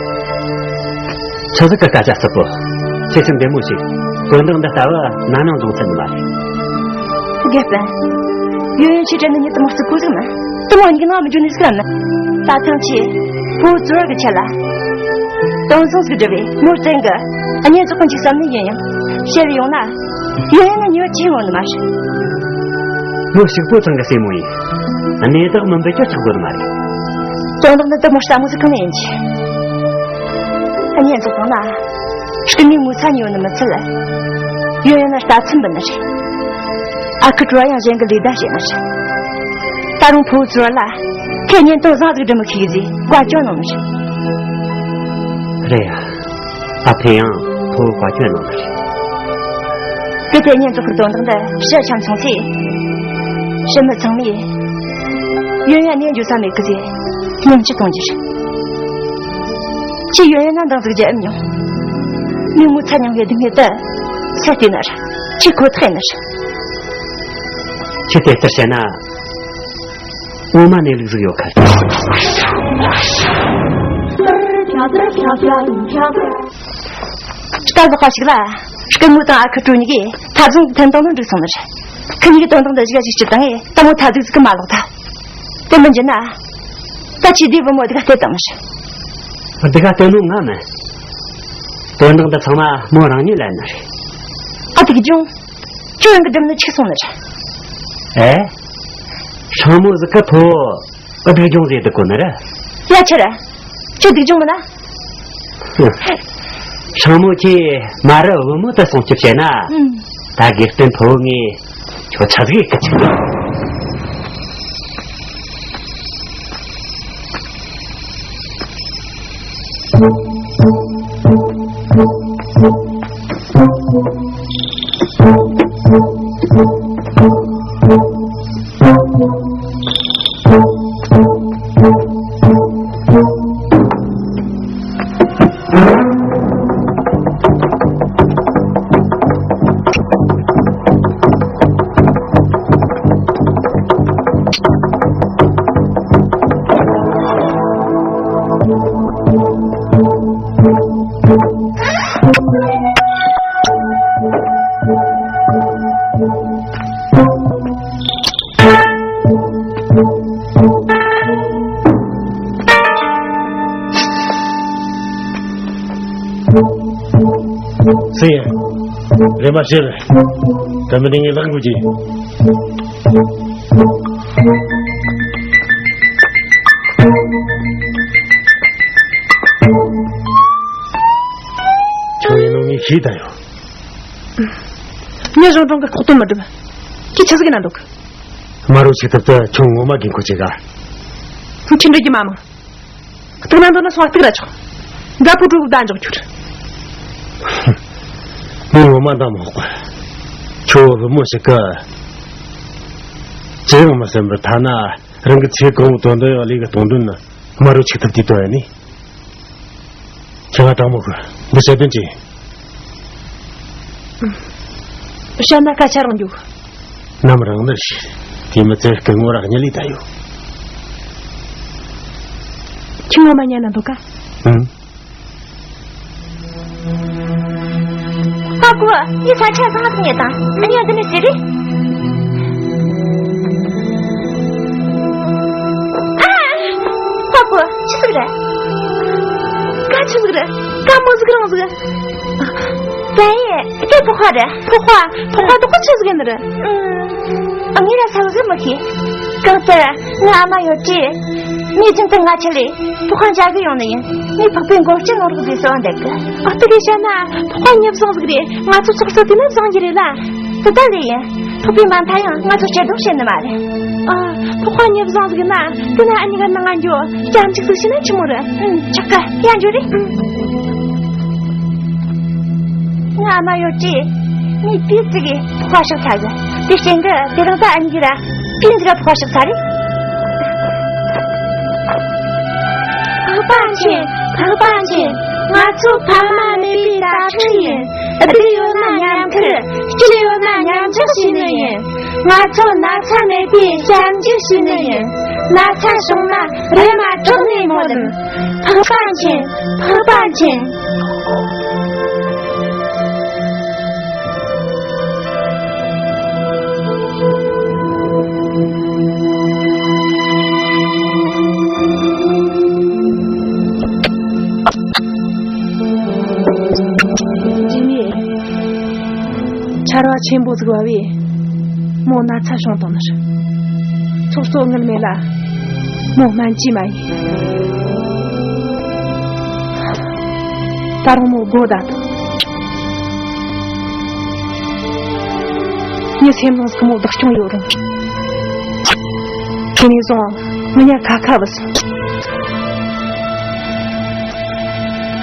ཆི་ཟིག་གི་སྐད་ཆ་རྩུབ་པོ། ཁྱེད་ཚོས་འདི་མོ་ཞིག་དོན་དག་འདི་ལྟ་བུ་ན་ནིང་བཟུང་ཚར་ནི་མ་རེད། དགེ་སྤུན། ཡོན་ཡོན་ཁྱེད་དྲན་ནི་ཉིད་དུ་མ་རྩུབ་པོ་ཟིག་མིན། དེ་མོ་ཡིན་གི་ནང་མི་འཇུག་ནི་ཟིག་ར་མིན། ད་ཐེངས་ཁྱེད་ཕོ་བོ་ཚོར་གི་ཆེད་ལ། དོན་བཟང་ཟིག་བསྒྲུབས་པས་མོར་བརྟེན་གི་གཉེན་རྫོགས་ཀུན་གྱི་བསམ་ནི་ཡིན་ཡང་བཤད་ཡོང་ན། ཡོན་ཡོན་ན་ཉེས་པ་ཅི་ཡོང་ནི་མ་རེད། མོ་ཞིག་པོ་ཚང་གི་སྲས་མོ་ཡིན། གནས་བདག་མིན་པའི་སྐྱོ་ཆག་དགོས་ནི་མ་རེད། དོན་དག་འདི་དེ་མོ་སླ་མོ་ཟིག་གང་ནས་ཡིན་གྱི། གཉེན་རྫོགས་བཏང་ན། སྐུ་ངོའི་ངོ་ཚ་ཉེ་བོ་ནི་མི་ཚད། ཡོན་ཡོན་ན་རྟ་ཚུན་པ་ནི་རེད། ཨ་ཁུ་གྲོ་ཡང་གཞན་གྱི་ལས་ད་བྱེད་ནི་རེད། ད་རུང་ཕུ་བོ་ཚོར་ལ་ཁས་ཉན་དོན་བཟང་ཟིག་སྒྲུབ་མི་ཤེས་གི་ཟེ་བཀའ་བཀྱོན་གནང་ནི་རེད། རེད་ཡ། ཨ་ཕས་ཡང་ཕུ་བོ་བཀའ་བཀྱོན་གནང་ནི་རེད། དེ་ཐད་གཉེན་རྫོགས་ཁུར་དོན་དག་འདི་ཕྱི་ཆ་མཚུངས་ཚེ། ཕྱི་མི་ཚང་མས་ཡོན་ཡོན་གནས་འགྱོ་ས་མེད་གི་ཟེ་སྙིང་རྗེ་གཏོང་རྒྱུ་རེད། ཁྱེད་ཡོན་ཡོན་ན་འདང་ཟིག་རྒྱབ་མྱོང་། མི་ངོ་ཚ་མྱོང་བའི་སྡུག་བསྔལ་དེ་སེལ་ཏེ་ནི་རེད། ཁྱེད་ཁོ་ཐག་ཡིན་ནི་རེད། ཁྱེད་དེ་ལྟར་བཤད་ན། ངོ་མ་གནས་ལུགས་ཟིག་ཡོད་ཁ། སྐལ་ལོག་པ་ཞིག་ལ། སྐུ་ངོ་དང་ཨ་ཁུ་གྲོ་གཉིས་ཀས་ཐབ་ཚང་དུ་འཐེན་བཏང་ནོ་འགྲིག་སོང་ནི་རེད། ཁི་གཉིས་ཀྱི་དོན་དག་འདི་གཞུག་ག་ཅིག་སྤྱིར་བཏང་ངས་ད་མོ་ཐབ་ཚིག་ཟིག་གི་མ་ལོག་ཐལ། དེ་མི་འཇིག་ན། ད་ཁྱེད་དེའི་བུ་མོ་དེ་ག་བལྟས་བཏང་ནི་རེད། དེ་ག་བལྟས་ནོ་ང་མིན། དོན་དག་འདི་ཚང་མ་མོ་རང་ཉིད་ལན་ནི་རེད། ཨ་ཐུག་ཅུང་། ཁྱོད་རང་གི་སྒྲུབ་ནི་འཆུག་སོང་ནི་རེད། ཨེ། སྲིང་མོ་ཟིག་གི་ཕུ་བོ་སྡུག་སྦྱོང་ཟེར་དུ་གོ་ནི་རེད། ཡ་ཁྱེད་ར། ཁྱོད་སྡུག་སྦྱོང་མིན་ན། སྲིང་མོ་ཁྱེད་མ་རུ་བུ་མོ་དེ་སྲུང་སྐྱོབ་བྱས་ན། ཨུམ། ད་དགེ་སྤུན་ཕུ་བོ་ངས་ཁྱོད་ཆ་ཟིག་གི་ཆུ། སུ་ཡིན། རེམ་མ་ཕྱིར། ད་མི་དེ་ངས་ལག་འགུལ་གྱིས། ཁྱོད་ཡིན་ནོ་ངས་ཤེས་ད་ཡོད། ངས་གཞུང་གྲོང་གི་ཁོག་སྟོན་མི་སྒྲུབ། ཁྱེད་ཆི་ཟིག་ཡིན་ན་འདུག། དམར་བོ་ཆིག་ཐུབ་དེ་ཁྱོད་ངོ་མ་དགོས་མཁོ་ཆེ་ག། ཁྱེད་འདྲི་རྒྱུ་མ་མང་། སྟག་ན་འདོད་ན་སོང་སྟག་ར་ཆོག། མཛའ་པོ་གྲོགས་བདག་འཇོག་ཁྱོད། ངས་ངོ་མ་འདང་མ་ཕོག་པ། ཁྱོད་བུ་མོ་ཞིག་གི། ཅི་ཡང་མི་སེམས་པར་ཐ་ན་རང་གི་ཚེ་གང་བོ་དོན་དུ་ཡང་ལས་ཀྱི་གཏོང་དོན་ནི་དམར་བོ་ཆིག་ཐུབ་དེ་དོན་ཡིན་ནི། ཁྱེད་ང་དྲང་མོ་གི་འདི་བཤད་དོན་ཅི། བཤད་ན་སྐད་ཆ་རང་འཇུག། ནམ་རང་ནར་ཞིག་དེ་མི་ཚེ་སྐུ་ངོ་ར་གཉིད་ལས་ད་ཡོད། ཁྱོད་ངོ་མ་ཉན་ན་འདུག་ག་ཨང་། ཨ་ཁུ། ཡི་ས་ཆ་བཟང་ཐུབ་ངེས་དང་། ཨ་ཉོ་འདི་ནས་ཟེར་རེ། ཨ། ཨ་ཁུ། ཆི་ཟིག་རེད། ཀ་ཆི་ཟིག་རེད། ཀ་མོ་ཟིག་རང་ཟིག་ཀ་ཡེ། ཀ་ཕོ་ཁ་རེད། ཕོ་ཁ། ཕོ་ཁ་དོ་ཁོ་ཆི་ཟིག་ཡིན་ནི་རེད། ཨ། ངས་ར་ས་ཟིག་མི་ཤེས། གང་ལྟར་ང་ཨ་མ་ཡོད་དུས། ངས་རྒྱུན་དུ་ང་ཆ་ལས་ཕོ་ཁ་མཇལ་གི་ཡོང་ནི་ཡིན། ངས་འཕགས་པའི་མགོ་སྐྱེས་ནོར་གི་ཟེར་བ་འདེབས་གི་ཨ། དེ་གས་བཤད་ན་ཕོ་ཁ་ཉེ་བཟང་ཟིག་རེད། ང་ཚོ་ཚོགས་གཙོ་དེ་ན་བཟང་གི་རེད་ལ། དེ་ལྟ་ལས་ཡིན། ཕོ་པའི་མ་མཐའ་ཡང་ང་ཚོ་སྐྱིད་སྡུག་བྱེད་ནི་མ་རེད། ཨ། ཕོ་ཁ་ཉེ་བཟང་ཟིག་ན་དེ་ན་ཨ་ཉི་ག་ནང་ང་འགྱོ་སྐྱབས་འཇུག་ཟིག་བྱས་ན་ཆི་མོ་རེད། ཨུམ། ཆོག་གི་ཡ་འགྱོ་རེ། ཨུམ། ང་ཨ་མ་ཡོད་དུས། ངས་དུས་ཚིག་གི་ཕོ་ཁ་ཤོག་ཚ་གི་དེ་རྐྱེན་གི་དེ་རིང་ད་ཨ་ཉི་གི་ར་ཕིན་ཟིག་ར་ཕོ་ཁ་ཤོག་ཚ་རེ། འཕགས་པ་མཁྱེན། འཕགས་པ་མཁྱེན། ང་ཚོ་ཕ་མ་མེད་པའི་དྭ་ཕྲུག་ཡིན། སྡུག་ཡོད་ན་མཉམ་ཁུར། སྐྱིད་ཡོད་ན་མཉམ་འཇོག་བྱས་ནི་ཡིན། ང་ཚོ་ན་ཚ་མེད་པའི་སྐྱབས་འཇུག་བྱས་ནི་ཡིན། ན་ཚ་བྱུང་ན་རེམ་མ་དྲག་ནས་སྨོན་ལམ། འཕགས་པ་མཁྱེན། འཕགས་པ་མཁྱེན། རྗེས་ནས་ཆར་བ་ཆེན་པོ་ཟིག་བབས་པས་མོ་ན་ཚ་བྱུང་བཏང་ནི་རེད། ཚོགས་གཙོ་དངུལ་མེད་ལ་མོ་སྨན་བཅོས་མ་ཡིན། ད་རུང་མོ་སྒོ་བརྡབས་འདུག་ངའི་སེམས་ནང་སྐུ་མོ་བདག་སྐྱོང་ཡོད་རུང་། དེ་ནས་བཟུང་ངི་ཉ་ཁ་ཁ་བུད་སོང་།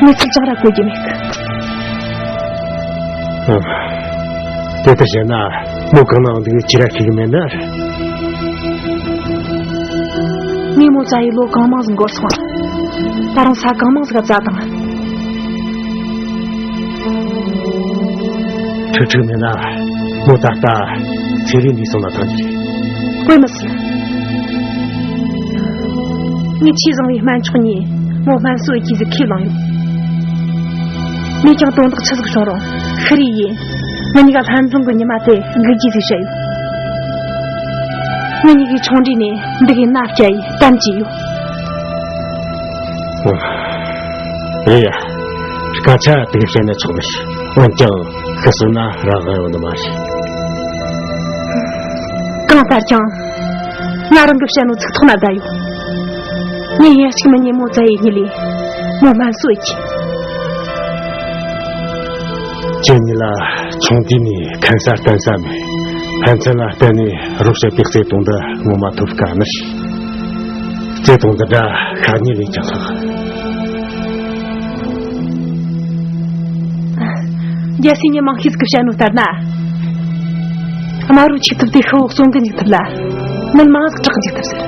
ངི་ཚིག་ཅང་ར་གོ་རྒྱུ་མེད་གི་ཨ། དེ་ལྟར་བྱས་ན་མོ་གང་ན་འདུག་ཅི་ར་ཤེས་གི་མེད་ན། ངས་མོ་བཙལ་ཡི་ལོ་གང་མང་ཟིག་འགོར་སོང་། ད་རུང་ས་གང་མང་ཟིག་ག་བཙལ་དང་། ཁྲིག་ཁྲིག་མེད་ན་མོ་ད་ལྟ་ཚེ་རིང་འདུག་སོང་ན་ཐང་གི་རེད། དཔེ་མི་སྲིད། ངས་ཆེས་བཟང་བའི་སྨན་མཆོག་གཉིས་མོ་སྨན་གསོ་ཡི་ཟིག་ཁས་བླངས་ཡོད། མོས་ཀྱང་དོན་དག་ཆི་ཟིག་བྱུང་རུང་ཤི་རེ་ཡིན། ང་གཉིས་ཀ་ལྷན་འཛོམས་ཀྱི་ཉི་མ་དེ་སྒུག་རྒྱུ་ཟིག་བཤད་ཡོད། ང་གཉིས་ཀའི་ཆུང་འདྲིས་ནས་འདི་གའི་མནའ་བསྐྱལ་ཡི་གཏམ་བྱས་ཡོད། རེད་ཡ། སྐད་ཆ་དེ་ག་བཤད་ན་ཆོག་ནི་ཞིག་འོན་ཀྱང་ཤི་སོང་ན་རང་དབང་ཡོད་ནི་མ་རེད། གང་ལྟར་ཀྱང་ང་རང་གི་བཤད་ནོ་ཚིག་ཐོག་ན་བསྡད་ཡོད། ངས་ཡིན་གཅིག་མིན་གཉིས་མོ་བཙལ་ཡི་ཉིད་ལས་མོ་སྨན་གསོ་ཡི་གི་ཁྱེད་གཉིས་ལ་ཆུང་དུས་ནས་ཁན་ས་བསྟེན་ས་མེད། ཕན་ཚུན་ལ་བརྟེན་ནས་རོགས་བྱེད་པའི་བརྩེ་དུང་འདི་ངོ་མ་ཐོབ་དཀའ་ནི་ཞིག་བརྩེ་དུང་འདི་འདྲ་ཤ་ཉེ་ལས་ཀྱང་ལྷག་རྒྱལ་སྲས་ཉི་མ་ཤེས་ཀྱི་བཤད་ནོ་ལྟར་ན། དམར་པོའི་ཆིག་ཐུབ་དེ་ཤི་བོ་གསོན་གི་འཇུག་ཐུབ་ལ། ནད་མང་ཟིག་དྲག་འཇུག་ཐུབ་ཟེར།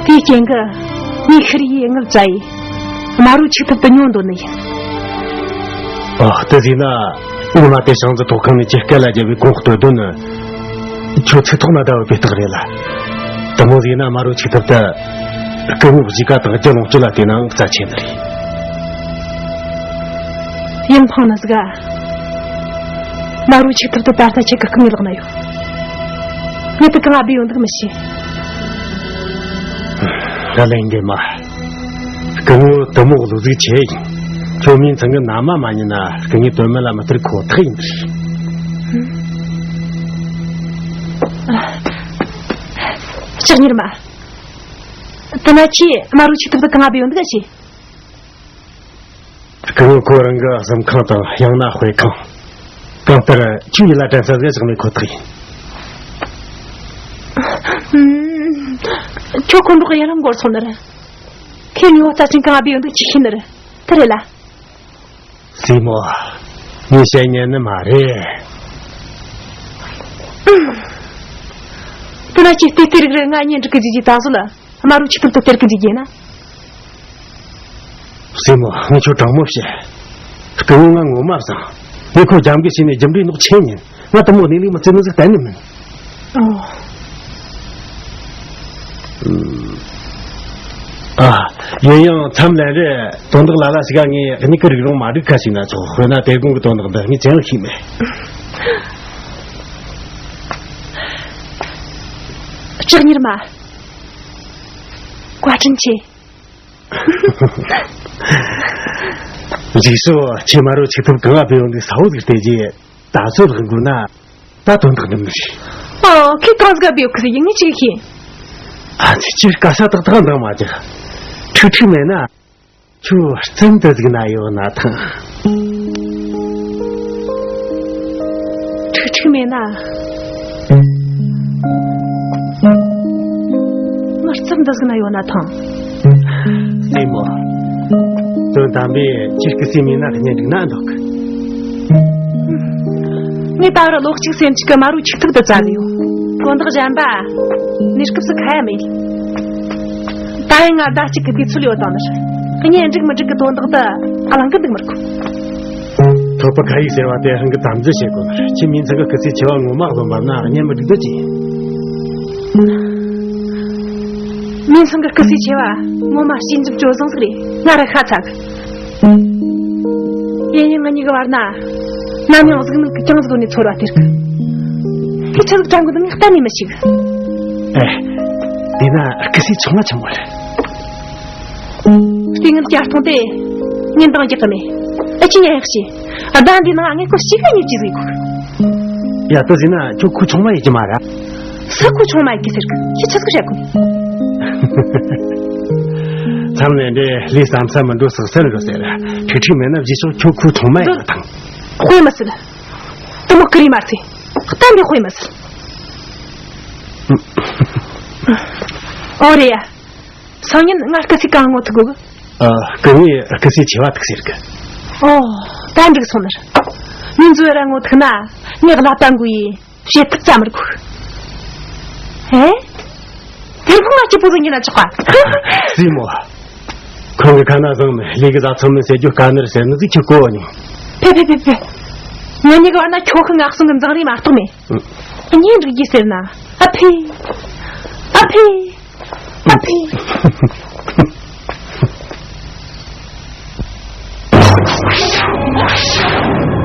དེའི་རྐྱེན་གྱིས་ངས་ཤི་རེ་ཡི་དངུལ་བཙལ་ཡི། དམར་པོའི་ཆིག་ཐུབ་དུ་ཉོ་འདོད་ནི་ཡིན། ཨ། དེ་ཟིག་ན། ཉི་མ་དེ་ཤང་ཙི་ཐོག་ཁང་ནས་ཁྱེད་སྐད་ལ་རྒྱབ་པའི་གོང་སྟོད་དོན་ནི། ཁྱོད་ཚིག་ཐོག་ན་བསྡད་ཡོད་པའི་རྟགས་རེད་ལ། དེ་མོ་ཟིག་ན་དམར་པོའི་ཆིག་ཐུབ་དེ། སྐུ་ངོ་གཞིས་ཀ་དང་རྒྱུ་ལོངས་སྤྱོད་ལ་བལྟས་ནའང་རྩ་ཆེ་ནི་རེད། ཡིན་ཕངས་ནི་ཟིག་ཨ། དམར་པོའི་ཆིག་ཐུབ་དེ་ད་ལྟ་ཁྱེད་ཀྱི་སྐུ་ངོའི་ལག་ན་ཡོད། ངས་དེ་གང་ང་བསྡུས་ཡོད་འདུག་མི་ཤེས། ར་ལེན་གི་མ། སྐུ་ངོ་དེ་མོ་ལོ་ཟིག་ཆེ་ཡིན། ཁྱོད་མིང་ཚང་གི་ན་མ་མ་ཉན་ན་སྐུ་ངོའི་དོན་མེད་ལ་མི་སྟེར་ཁོ་ཐག་ཡིན་པ། ལྕགས་གཉེར་མ། དེ་ན་ཁྱེད་དམར་པོའི་ཆིག་ཐུབ་དེ་གང་ང་བསྡུས་ཡོད་འདུག་ག་ཤེས། སྐུ་ངོ་ཁོ་རང་གི་གཟིམ་ཁང་དང་ཡང་ན་དཔེ་ཁང་། གང་ལྟར་ཁྱོད་ཡིད་ལ་དྲན་ས་ཟིག་བཞག་མེད་ཁོ་ཐག་ཡིན། ཁྱོད་ཁོ་འབྲོག་ཡར་ལམ་འགོར་སོང་ནི་རེད། ཁྱེད་ཉོ་རྩ་ཆེན་གང་བསྡུས་ཡོད་འདུག་ཅི་ཤེས་ནི་རེད། དེ་རེད་ལ། སྲས་མོ། ངས་བཤད་ཉན་ནི་མ་རེད། དེ་ན་ཁྱེད་ལྟས་ལྟས་རིག་རིག་ང་གཉེན་སྒྲིག་གི་འཇུག་རྒྱུ་ད་གཟོད་ལ། དམར་པོའི་ཆིག་ཐུབ་དེ་སྟེར་གི་འཇུག་རྒྱུ་ན། སྲས་མོ། ངས་ཁྱོད་དྲང་མོ་བཤད། སྐུ་ངོ་ང་ངོ་མ་བཟང་། ངས་ཁོ་རྒྱབ་འགལ་བྱས་ནས་རྒྱུ་འབྲས་ནོར་ཆེ་ཉིན། ང་དེ་མོ་གནས་ལུགས་མི་བརྩི་ནི་ཟིག་གཏན་ནས་མིན། ཨོ། ཨུམ། ཨ། ཡིན་ཡང་མཚམས་ལན་རེ་དོན་དག་ལ་ལ་ཞིག་ག་ངས་མྱིག་གི་རིག་རུང་མ་འགྲིག་ཁ་ཞིག་ན་ཆོག་དཔེར་ན་དེ་དགོང་གི་དོན་དག་འདི་ངས་ཅན་ལ་ཤེས་མེད། ལྕགས་གཉེར་མ། བཀའ་དྲིན་ཆེ། འཇིགས་སོ། ཁྱེད་མ་རུ་ཆིག་ཐུབ་གང་ང་བེ་ཡོང་དུས་ས་འོག་ཟིག་བལྟས་རྗེས་ད་ཚོད་ལྷག་དགོས་ན། ད་དོན་དག་འདི་མི་ཤེས། ཨོ། ཁྱེད་གང་ཟིག་བེ་ཡོད་ཁི་ཟིག་ཡིན་ངེས་ཅིག་ཤེས། ཨ་ཙི། ཁྱེད་ག་ས་ཏག་ཏག་འདང་མ་རྒྱག་ཁྲིག་ཁྲིག་མེད་ན། ཁྱོད་རྩམ་དེ་ཟིག་ན་ཡོད་ན་ཐང་། ཁྲིག་ཁྲིག་མེད་ན། ང་རྩམ་འདི་ཟིག་ན་ཡོད་ན་ཐང་། སྲས་མོ། དོན་དམ་པས་ཁྱེད་སྐུ་སྲས་མིན་ན་གཉེན་སྒྲིག་ན་འདོད་གི། ངས་ད་བར་ལོ་གཅིག་སེམས་གཅིག་གི་མ་རུ་ཆིག་ཐུབ་ཏུ་བཙལ་ཡོད། དོན་དག་གཞན་པ་གནས་སྐབས་སུ་ཁ་ཡ་མེད། ད་ཡིན་ང་ཟླ་གཅིག་གི་དུས་ཚོད་ཡོད་དང་ནི། གཉེན་འགྲིག་མི་འགྲིག་གི་དོན་དག་ད་གླེང་གི་འདུག་མི་རུང་། ཐོབ་པ་ཁ་ཡིག་ཟེར་བ་དེ་ཧང་གི་དམ་འཛིན་བྱེད་དགོས། ཁྱེད་མིང་ཚང་གི་སྐུ་ཚེ་ཆེ་བ་ངོ་མ་གླེང་བབ་ན་གཉེན་མི་འགྲིག་འདོད་ཅི། མིང་ཚང་གི་སྐུ་ཚེ་ཆེ་བ་ངོ་མ་ཞིབ་འཇུག་སྤྱོད་བཟང་ཟིག་རེད། ང་ར་ཤ་ཚ་གི། ཡིན་ཡང་ང་གཉིས་ཀྱི་བར་ན་ནམ་ཡང་གཟུགས་ནང་གི་རྐྱང་གཟུགས་ནས་ཚོར་བ་སྟེར་གི། དེ་ཆི་ཟིག་དྲན་དགོས་འདུག་ངས་གཏན་ནས་མི་ཤེས་གི། ཨེ། དེས་ན་སྐུ་ཚེ་ཆུང་བ་ཆེན་མོ་རེད། ལྟས་ངན་བསྐྱར་གཏོང་དེ་ངས་འདང་རྒྱག་གི་མེད། ཨ་ཅི་ཉན་ཡག་བྱས། ཟླ་འདིའི་ནང་ངས་ཁོ་ཞིག་ག་ཉིད་ཀྱི་ཟིག་དགོས། ཡ། དེ་ཟིན་ན་ཁྱོད་ཁོ་ཆུང་མ་ཡིན་གྱི་མ་ར། ས་ཁོ་ཆུང་མ་ཡིན་གྱི་ཟེར་གི། ཁྱེད་ཆི་ཟིག་བཤད་གོ། མཚམས་ལན་འདྲེ་ལས་བསམ་ས་མི་འགྲོ་སག་སར་འགྲོ་ཟེར། ཁྲིག་ཁྲིག་མེད་ན་བཞི་ཤོག་ཁྱོད་ཁོ་ཆུང་མ་ཡིན་དང་། དཔེ་མི་སྲིད། དེ་མོ་ཀི་རི་མ་རྩེ། གཏན་ནས་དཔེ་མི་སྲིད། ཨོ་རེད་ཡ། སང་ཉིན་ང་སྐུ་ཚེ་གང་ངོ་ཐུག་དགོས་གི། ཨ། སྐུ་ངས་སྐུ་ཚེ་ཆེ་བ་ཐུག་ཟེར་གི། ཨོ། ད་འགྲིག་སོང་ནི་རེད། ངས་མཛོ་ར་ངོ་ཐུག་ན་ངས་ལབ་ད་འགུ་ཡིན། བྱེད་ཐུབ་ཙམ་མི་དགོས། ཨེ། དེར་ཁོང་ང་སྐྱིད་པོ་ཟིག་ཡིན་ན་ཆོག་ག། སྲས་མོ། ཁོང་གི་ཁ་ན་བཟང་མི་ལས་ཀྱི་བཟའ་ཚང་མི་ཟེར་རྒྱུ་དཀའ་ནར་ཟེར་ནི་ཟིག་ཁྱོད་གོ་བ་ཉུང་། ཕེ་ཕེ་ཕེ་ཕེ། ང་གཉིས་ཀྱི་བར་ན་ཁྱོ་ཤུག་ང་གསུང་གི་འཛིང་རེས་མ་གཏོགས་མེད། གཉེན་སྒྲིག་རྒྱུ་ཟེར་ན། ཨ་ཕེ། ཨ་ཕེ།